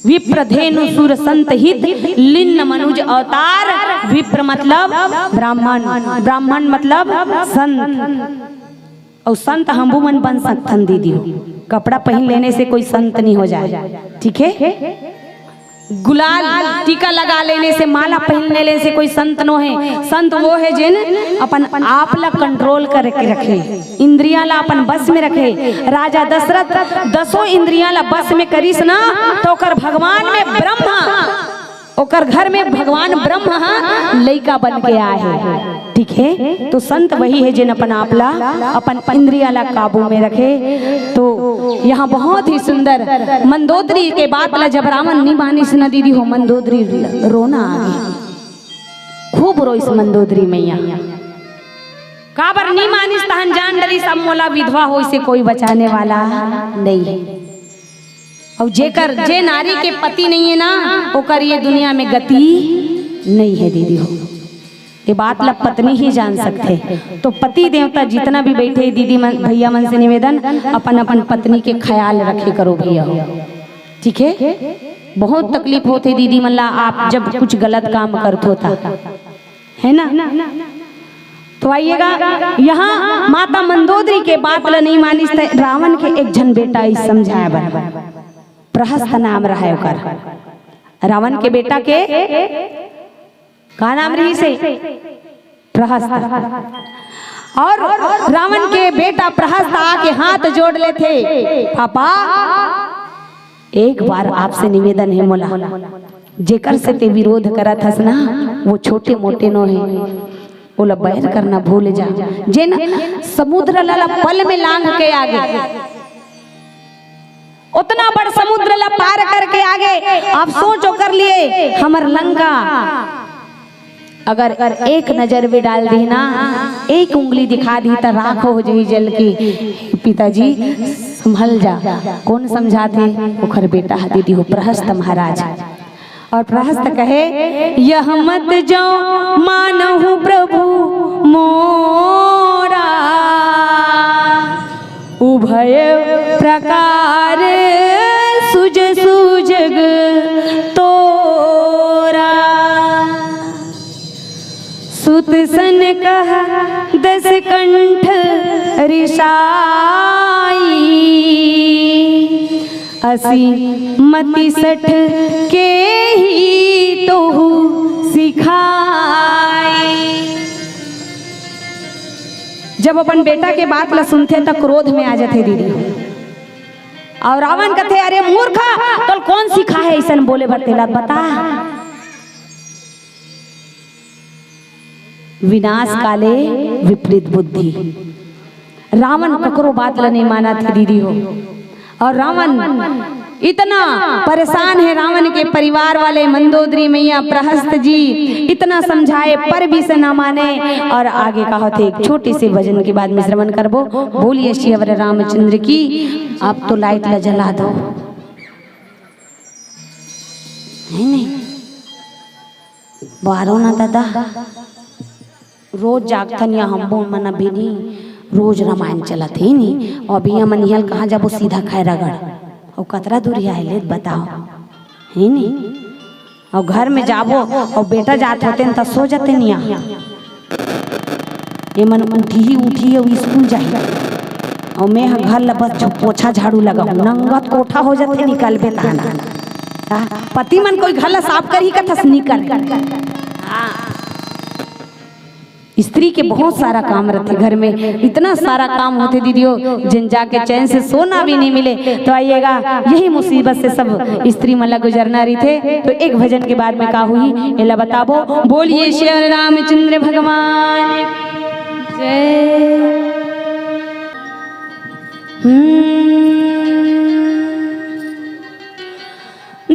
विप्र धेनु सुर संत हित, लिन्न मनुज अवतार। विप्र मतलब ब्राह्मण, ब्राह्मण मतलब संत। अउ संत हमू मन बन सकथन दीदी हो। कपड़ा पहिन लेने से कोई संत नहीं हो जाय, ठीक हे? गुलाल टीका लगा लेने से, माला पहिन लेने से कोई संत नो हे। संत वो हे जेन अपन आप ला कंट्रोल करके रखे, इंद्रिया ला अपन बस में रखे। राजा दशरथ दसों इंद्रिया ला बस में करिस ना, त ओकर भगवान में ब्रह्मा, ओकर घर में भगवान ब्रह्मा ह लइका बन के आए हे। ठीक हे, तो संत वही हे जेन अपन आप ला, अपन इंद्रिया ला काबू में रखे। तो यहाँ बहुत ही सुंदर मंदोदरी के बात ला जब रावण नी मानिस न दीदी हो, मंदोदरी रोना आ गे, खूब रोइस मंदोदरी मैया। काबर नी मानिस, तहन जान डरिस अब मोला विधवा होइसे कोई बचाने वाला नहीं हे। अउ जेकर, जे नारी के पति नहीं हे ना, ओकर ये दुनिया में गति नहीं हे दीदी हो। ये बात ला पत्नी ही जान सकथे। तो पति देवता जितना भी बैठे दीदी मन, भैया मन से निवेदन, अपन अपन पत्नी के ख्याल रखे करो भैया हो, ठीक हे? बहुत तकलीफ होथे दीदी मन ला, आप जब कुछ गलत काम करथो ता, है ना? तो आइएगा, यहाँ माता मंदोदरी के बात ला नहीं मानिस, त रावण के एक झन बेटा इस समझाए बर, प्रहस्त नाम रहे ओकर। रावण के बेटा के का नाम रहिसे? प्रहस्त। अउ रावण के बेटा प्रहस्त आके हाथ जोड़ लेथे, पापा, एक बार आपसे निवेदन हे मोला, जेकर से ते विरोध करत हस ना, वो छोटे मोटे नो हे, ओला बैर करना भूल जा। जेन समुद्र ला पल में लांघ के आगे, ओतना बड़ समुद्र ला पार करके आगे आप सोच ओकर लिए, हमर लंका अगर एक नजर भी डाल दी ना, एक उंगली दिखा दी, त राख हो जाही जल के। पिताजी, संभल जा। कोन समझाथे? ओखर बेटा ह दीदी हो, प्रहस्त महाराज। और प्रहस्त कहे, "यह मत जो मानहु प्रभु मोरा, उभय प्रकार सुज सुजग तोरा।" सुत सन कहा दस कंठ रिसाई, असी मति सठ केहि तोहू सिखाई। जब अपन बेटा के बात ला सुनथे, त क्रोध में आ जाथे दीदी। और रावण कथे, "अरे मूर्ख, तोल कोन सिखाहे अइसन बोले बर, तेला बता।" विनाश काले विपरीत बुद्धि। रावण ककरो बात ला नहीं मानथे दीदी हो। और रावण इतना परेशान हे, रावण के परिवार वाले, मंदोदरी मैया, प्रहस्त जी इतना समझाए पर भी से ना माने। और आगे का होथे, एक छोटे से भजन के बाद में श्रवण करबो। बोलिए सियावर रामचंद्र की। आप तो लाइट ला जला दो, है नहीं? बारो ना दादा, रोज जागथन या हमो मन अभी नहीं, रोज रामायण चलत हे नहीं। और अभी हमन इहाँ ले कहाँ जाबो, सीधा खैरागढ़। और कतरा दूर हे आइले बताओ, है नहीं? और घर में जाबो और बेटा जात होते न त सो जाते निया। एमन उठही उठही और स्कूल जाही। और मैं ह घर ला बस झ-, पोछा झाड़ू लगाऊं, नंगत कोठा हो जाथे निकलबे तहन। आ, पति मन कोई घर ला साफ करही कथस निकल। स्त्री के बहुत सारा काम रथे घर में, इतना सारा काम होथे दीदी हो, जिन जाके चैन से सोना भी नहीं मिले। तो आइएगा, यही मुसीबत से सब स्त्री मन ला गुजरना रहिथे। तो एक भजन के बाद में का हुई, एला बताबो। बोलिए सियावर रामचंद्र भगवान की जय। हम्म।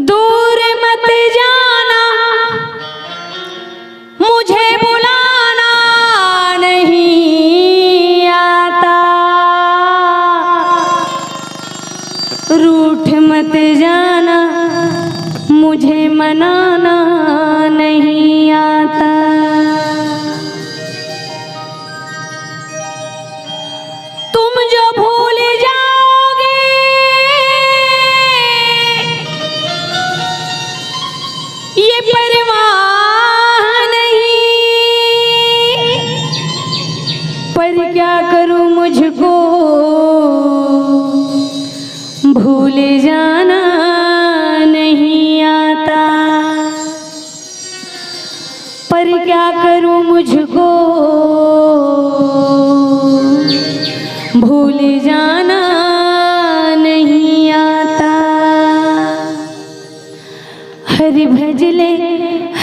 दूर मत जाना, मुझे बुलाना नहीं आता। रूठ मत जाना, मुझे मनाना नहीं आता। तुम जो भूल जाओगे, ये परवाह नहीं, पर क्या करूं, मुझको भूल जाना नहीं आता। पर क्या करूं, मुझको भूल जाना नहीं आता। हरि भजले,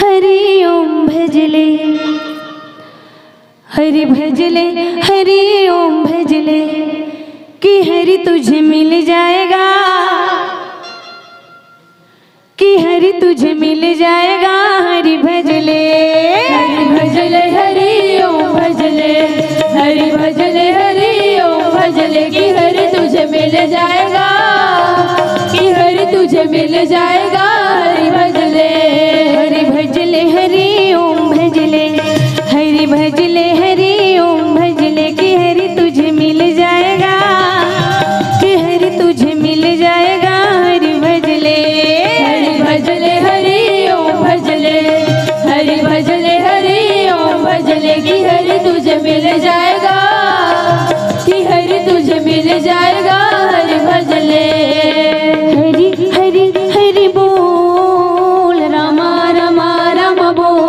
हरि ओम भजले, हरि भजले, हरि ओम भजले, कि हरि तुझे मिल जाएगा, कि हरि तुझे मिल जाएगा। हरि भजले, हरि भजले, हरि ओम भजले, हरि भजले, हरि ओम भजले, कि हरि तुझे मिल जाएगा, कि हरि तुझे मिल जाएगा। हरि भजले, हरि भजले, हरि ओम भजले, हरि भजले, हरि ओम भजले, कि हरि तुझे मिल जाएगा, कि हरि तुझे मिल जाएगा। हरि भजले, हरि भजले, हरि ओम भजले, हरि भजले, हरि ओम भजले, कि हरि तुझे मिल जाएगा, कि हरि तुझे मिल जाएगा। हरि भजले, हरि हरि हरि बोल, रामा रामा राम बोल।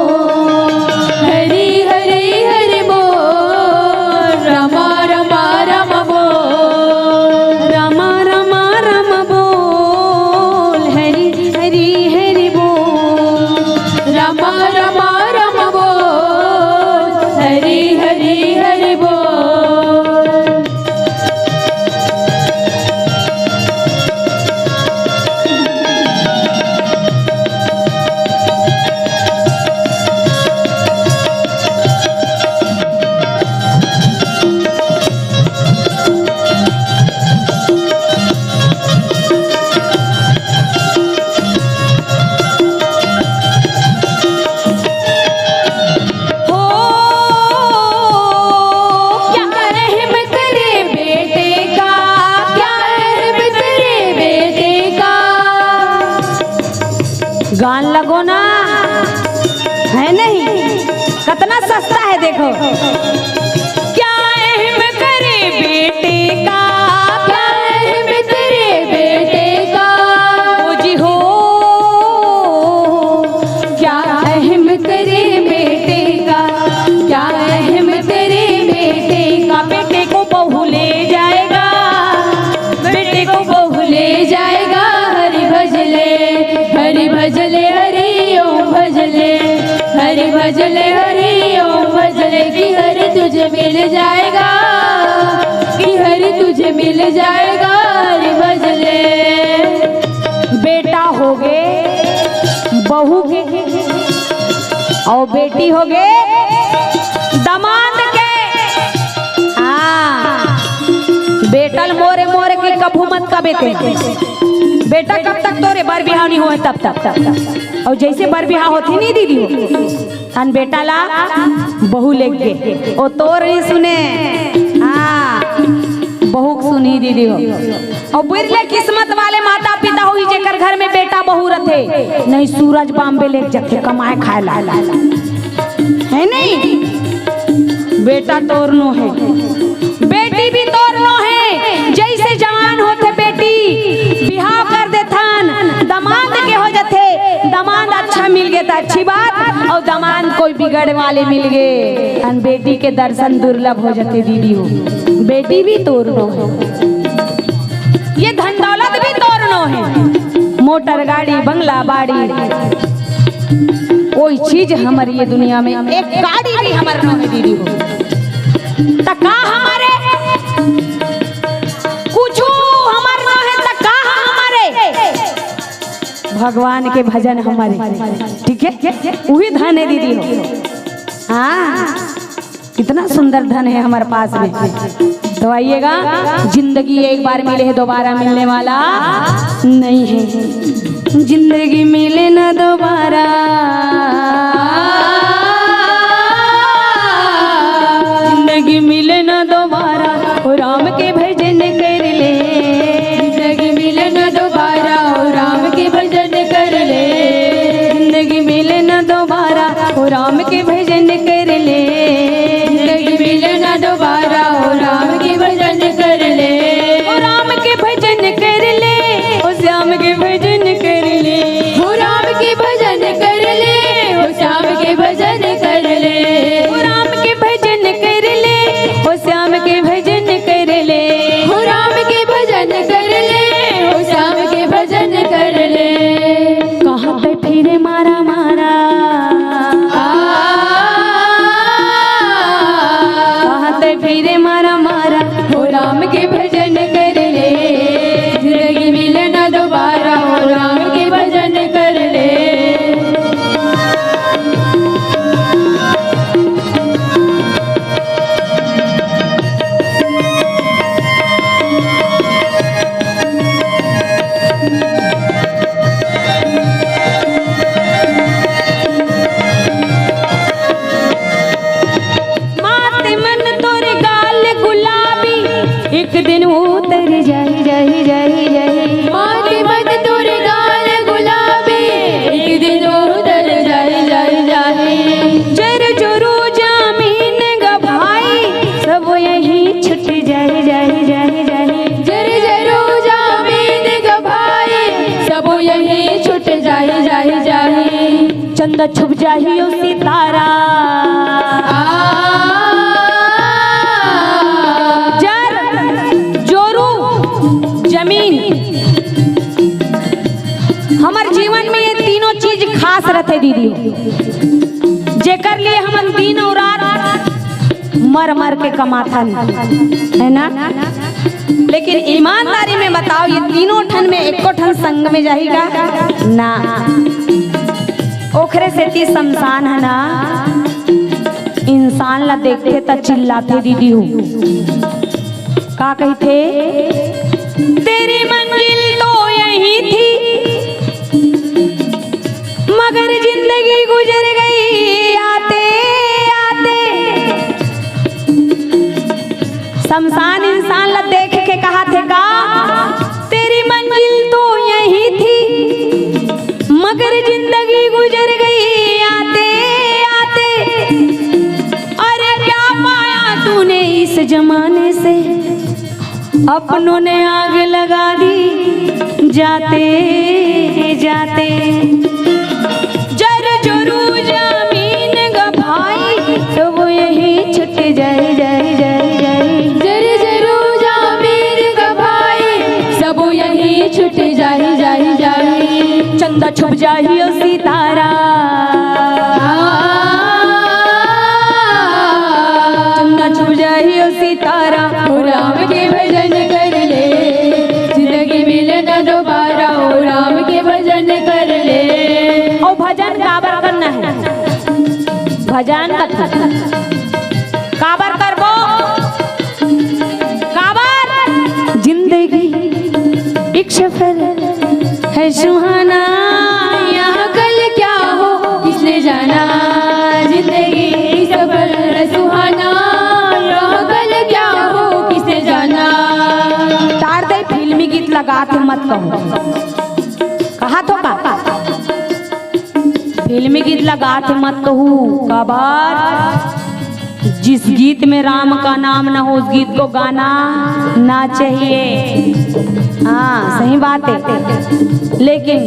गान लगो ना, है नहीं? कितना सस्ता है, देखो। क्या अहम करे बेटे का, क्या अहम करे बेटे का, ओ जी हो। क्या अहम करे बेटे का, क्या अहम करे बेटे का, बेटे को बहू ले जाएगा, बेटे को बहू ले जाएगा। हरि भजले, हरि भजले, हरि ओम भजले, हरि भजले, हरि ओम भजले, कि हरि तुझे मिल जाएगा, कि हरि तुझे मिल जाएगा। हरि भजले। बेटा होगे बहू के, अउ बेटी होगे दमांद के। हाँ, बेटा ल मोरे मोरे के कभू मत कबे ते। बेटा कब तक तोरे बर बिहाव नहीं होय, तब तक, तब तक। अउ जइसे बर बिहाव होथे नहीं दीदी हो, अन बेटा ला बहू लेगे, ओ तोर नहीं सुने। हाँ, बहू के सुनही दीदी हो। अउ बिरले किस्मत वाले माता पिता होही, जेकर घर में बेटा बहू रथे, नहीं सूरज बॉम्बे लेग जथे कमाए खाए ला, है नहीं? बेटा तोर नो हे, बेटी भी तोर नो हे। जइसे जवान होथे बेटी, बिहाव कर देथन, दमांद के हो जथे। दमांद अच्छा मिल गे त अच्छी बात, अउ दमांद कोई बिगड़े वाले मिल गे, अन बेटी के दर्शन दुर्लभ हो जथे दीदी हो। बेटी भी तोर नो हे, ये धन दौलत भी तोर नो हे, मोटर गाड़ी बंगला बाड़ी, कोई चीज हमर ये दुनिया में एक गाड़ी भी हमर नो हे दीदी हो। त का हमर हे? कुछु हमर नो हे त का हमर हे? भगवान के भजन हमर हे, ठीक है, उही धन हे दीदी हो। हाँ, कितना सुंदर धन है हमारे पास में। तो आइएगा, जिंदगी एक बार मिले है, दोबारा मिलने वाला नहीं है। जिंदगी मिले ना दोबारा, जिंदगी मिले ना दोबारा, ओ राम के भजन कर ले। जिंदगी मिले ना दोबारा, ओ राम के भजन कर ले। जिंदगी मिले ना दोबारा, ओ राम के भजन कर ले। जिंदगी मिले ना दोबारा, ओ राम के भजन कर ले। ओ राम के भजन कर ले, ओ श्याम के भजन कर ले। ओ राम के भजन कर ले, ओ श्याम के भजन कर ले। ओ राम के भजन कर ले, ओ श्याम के भजन कर ले। ओ राम के भजन कर ले, ओ श्याम के भजन कर ले। कहाँ ते फिरे मारा मारा, आ, कहाँ ते फिरे मारा मारा, ओ राम के भजन कर ले। जिंदगी मिले ना दोबारा, ओ राम के भजन कर ले। माते मन तोर गाल गुलाबी, एक दिन उतर जाही, जाही, जाही, जाही। माते मन तोर गाल गुलाबी, एक दिन उतर जाही, जाही, जाही। जर जोरू जामीन ग भाई, सब यही छुट जाही, जाही, जाही, जाही। जर जोरू जामीन ग भाई, सब यही छुट जाही, जाही, जाही। चंदा छुप जाही ओ सितारा। आ। जर जोरू जमीन, हमर जीवन में ये तीनों चीज खास रथे दीदी, जेकर लिए हमन दिन अउ रात मर मर के कमाथन, है ना? लेकिन ईमानदारी में बताओ, ये तीनों ठन में एको ठन संग में जाही का? ना। ओखरे सेती शमशान है ना, इंसान ला देखथे त चिल्लाथे दीदी हो। का कहिथे? तेरी मंजिल तो यही थी, मगर जिंदगी गुजर गई आते आते। शमशान इंसान ला देख के कहाथे का, तेरी मंजिल तो यही थी, मगर जिंदगी गुजर गई आते आते। अरे क्या पाया तूने इस जमाने से, अपनों ने आग लगा दी जाते जाते। जर जरू जमीन ग भाई, सब यही छुट जाए, जाए, जाए, जाए। जर जरू जमीन ग भाई, सब यही छुट जाए, जाए, जाए। चंदा छुप जाही ओ सितारा, चंदा छुप जाही ओ सितारा। हो राम के भजन कर ले, जिंदगी मिले ना दोबारा। हो राम के भजन कर ले। ओ भजन काबर करना है? भजन कथा काबर करबो? काबर? जिंदगी एक सफर है सुहाना। यहाँ कल क्या हो किसने जाना, जिंदगी एक सफर है सुहाना। यहाँ कल क्या हो किसने जाना। तार दे फिल्मी गीत लगा थे मत कहू, कहा थो का? फिल्मी गीत लगा थे मत कहू, काबर? जिस गीत में राम का नाम ना हो, उस गीत को गाना ना चाहिए। हाँ, सही बात है। लेकिन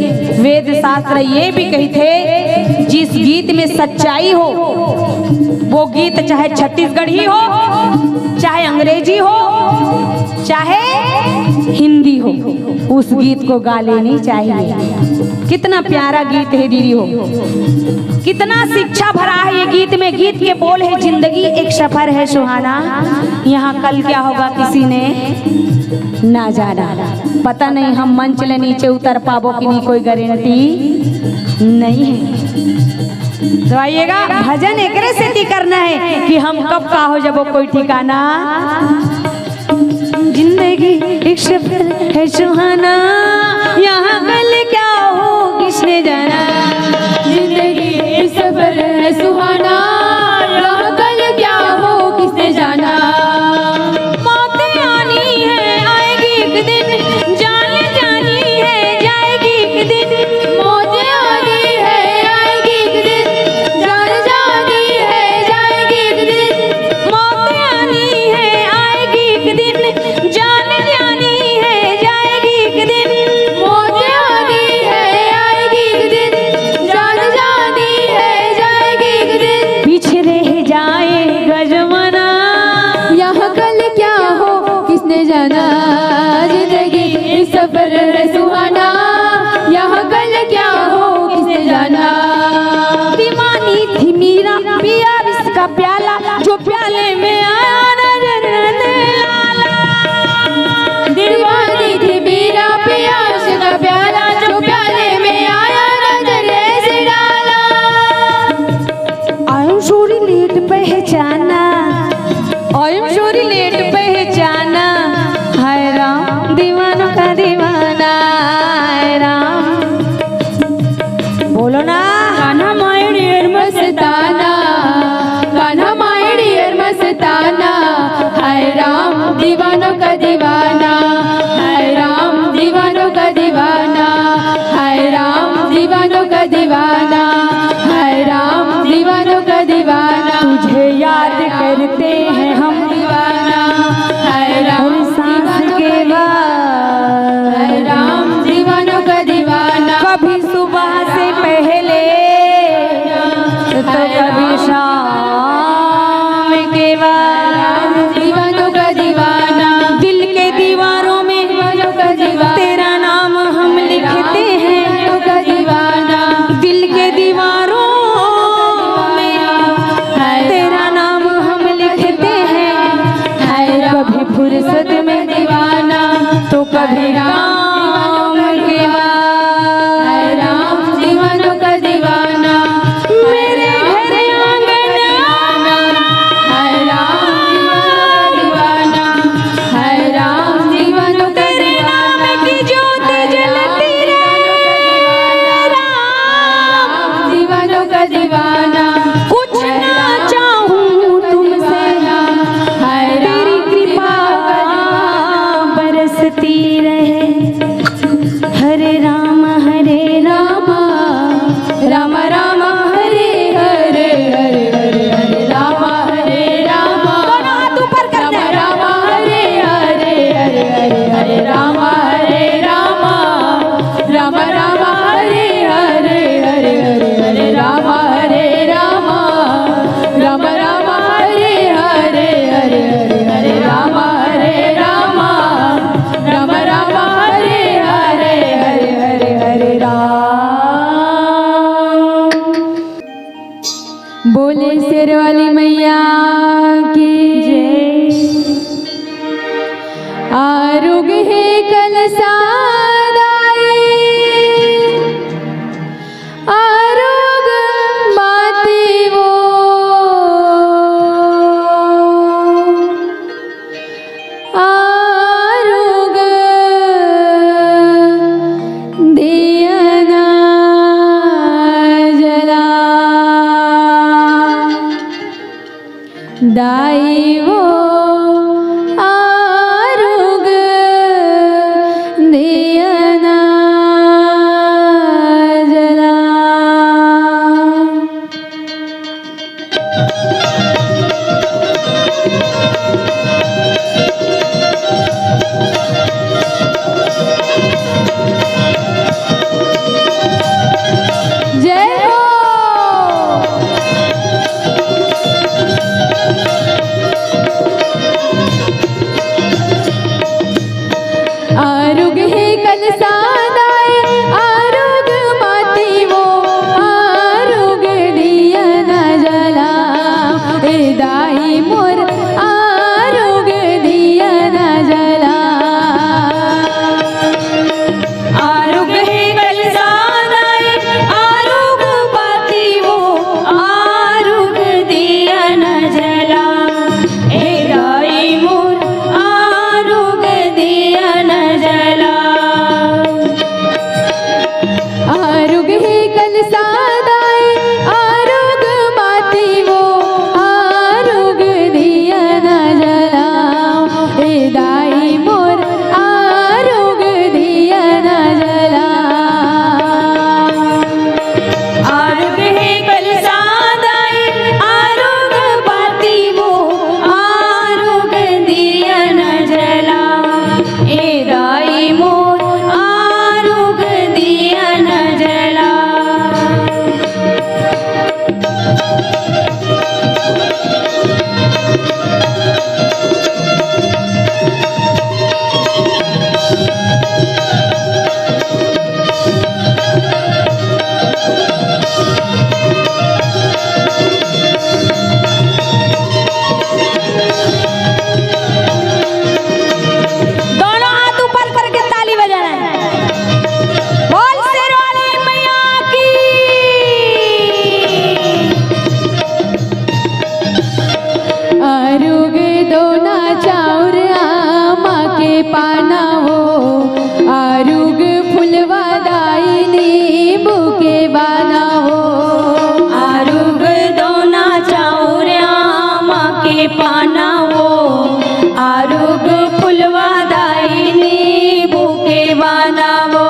वेद शास्त्र ये भी कहिथे, जिस गीत में सच्चाई हो, वो गीत चाहे छत्तीसगढ़ी हो, चाहे अंग्रेजी हो, चाहे हिंदी हो, उस गीत को गा लेनी चाहिए। कितना प्यारा गीत है दीदी हो, कितना शिक्षा भरा है ये गीत में। गीत के बोल है, जिंदगी एक सफर है सुहाना, यहाँ कल क्या होगा किसी ने ना जाना। पता नहीं हम मंच ले नीचे उतर पाबो कि नहीं, कोई गारंटी नहीं है। तो आइएगा, भजन एकरे सेती करना है कि हम कब का हो जाबो कोई ठिकाना। जिंदगी एक सफर है सुहाना, यहाँ कल क्या हो किसने जाना। जिंदगी एक सफर है सुहाना, यहाँ कल क्या हो किसने जाना। मौत आनी है आएगी एक दिन, जान जानी है जाएगी एक दिन। मौत आनी है आएगी एक दिन, जान जानी है जाएगी एक दिन। मौत आनी है आएगी एक दिन, जान जानी है जाएगी एक दिन। मौत आनी है आएगी एक दिन, जान जानी है जाएगी एक दिन। पीछे रह जाएगा जमाना, यहाँ कल क्या हो किसने जाना। जिंदगी सफर है सुहाना, यहाँ कल क्या हो किसने जाना। दीवानी थी मीरा पिया विष का प्याला, जो प्याले में आया नजर ने लाला। दीवानी थी मीरा पिया विष का प्याला, जो प्याले में आया नजर से डाला। I am sorry late पहचाना, I am sorry late पहचाना। हाय राम दीवानों का दीवाना, हाय राम। बोलो ना। Kanha my dear Mastana, Kanha my dear मस्ताना। हाय राम दीवानों का दीवाना, हाय राम दीवानों का दीवाना। हाय राम दीवानों का दीवाना, हाय राम दीवानों का दीवाना। तुझे याद करते हैं हम दीवाना, हाय राम हर सांस दीवानों के का बाद। हाय राम दीवानों का दीवाना। कभी सुबह से पहले तो कभी शाम के बाद। दीवानों का दीवाना। दिल के दीवारों में तेरा नाम हम लिखते हैं। दिल के दीवारों में तेरा नाम हम लिखते हैं। कभी फुर्सत में दीवाना तो कभी काम के बाद। मेरे घर आंगन तेरे नाम की ज्योत जलती रहे। राम दीवानों का दीवाना। कुछ ना चाहूं तुमसे, तेरी कृपा बरसती रहे। राम राम हरे हरे हरे हरे हरे राम हरे राम। दोनों हाथ ऊपर कर दे। राम राम हरे हरे हरे हरे हरे राम हरे राम। राम राम हरे हरे हरे हरे हरे राम हरे राम। राम राम हरे हरे हरे हरे हरे राम हरे राम। राम राम हरे हरे हरे हरे हरे राम। बोले शेर वाली मैया की जय। आरुग हे कलसा दाई, आरुग माती वो, आरुग दिया ना जला। दाई वो आरुग दिया ना जला। जय हो। आरुग हे कलसा दाई, आरुग माती वो, आरुग दिया ना जला। ए दाई मोर, आरुग दिया ना जला। आरुग हे कलसा दाई, आरुग माती वो, आरुग दिया ना जला। ए दाई मोर, आरुग दिया ना जला। आरुग हे कलसा दाई, आरुग माती वो, आरुग दिया ना जला। ए दाई मोर, आरुग दिया ना जला। आरुग हे कलसा दाई, आरुग बाती वो, आरुग दिया न जला। ए दाई मोर, आरुग दिया न जला। दोनों हाथ ऊपर करके ताली बजाना है। बोल शेर वाली मैया की। आरुग दोना चाउर आमा के पाना वो, आरुग फुलवा दाई नींबू के बाना वो। आरुग दोना चाउर आमा के पाना वो, आरुग फुलवा दाई नींबू के बाना वो।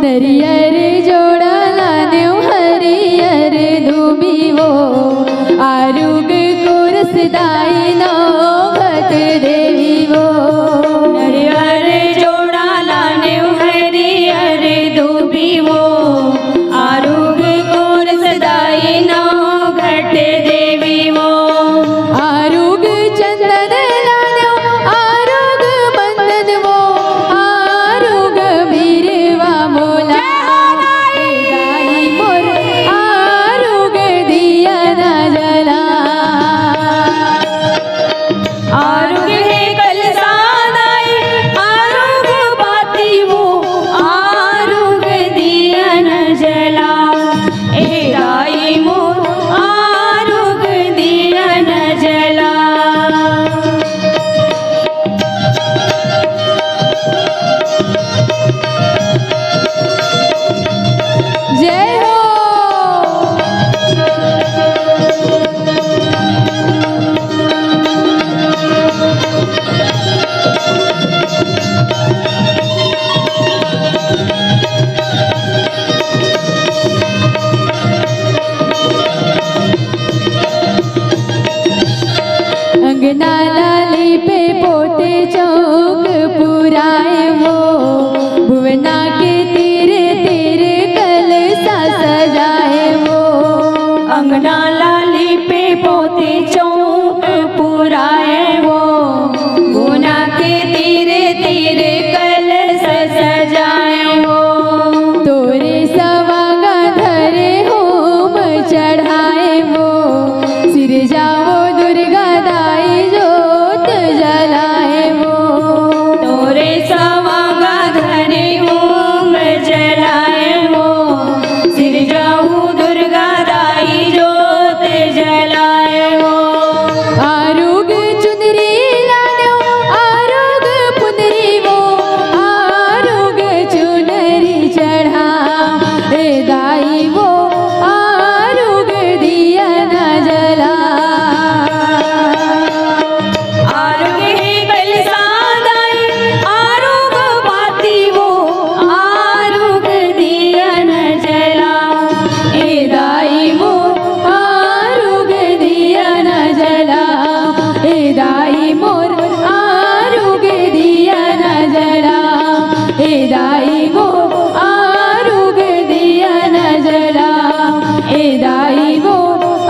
नरियर जोड़ा लानेव हरियर दूबी वो, आरुग कोरस दाई नौ घट देवी वो। नरियर जोड़ा लानेव हरियर दूबी वो, आरुग कोरस दाई नौ घट देवी वो। आरुग चंदन लानेव, आरुग मंदन वो, आरुग बिरवा मोला। ए दाई मोर, आरुग दिया ना जला। आरुग हे कलसा दाई, आरुग बाती वो, आरुग दिया न जला। ए दाई मोर, आरुग दिया न जला। जय हो। अंगना ला लीपे पोते चौक पुराए वो, गुना के तीर तीर कलश सजाए वो। तोरे सवांग धरे होम चढ़ाए वो, सिरजावो दुर्गा दाई जोत जलाए वो। तोरे सवांग धरे होम जलाए वो, सिरजाऊ दुर्गा दाई जोत जलाए वो। आरुग चुनरी लानो, आरुग पुनरी वो, आरुग चुनरी चढ़ा, ए दाई वो, आरुग दिया न जला। आरुग हे कलसा दाई, आरुग बाती वो, आरुग दिया न जला। ए दाई वो, आरुग दिया न जला। ए दाई मोर, आरुग दिया न जला। ए दाई वो, आरुग दिया न जला। ए दाई वो,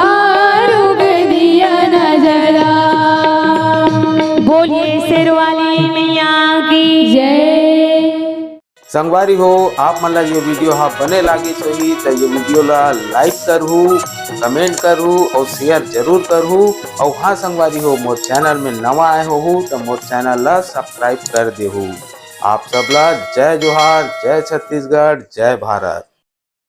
आरुग दिया न जला। बोलिए शेरवाली मैया की जय। संगवारी हो, आप मन ला ये वीडियो हा बने लागिस होही त ये वीडियो ला लाइक करहू, कमेंट करहू और शेयर जरूर करहू। और हाँ संगवारी हो, मोर चैनल में नवा आए होहू त मोर चैनल ला सब्सक्राइब कर देहू। आप सब ला जय जोहार, जय छत्तीसगढ़, जय भारत।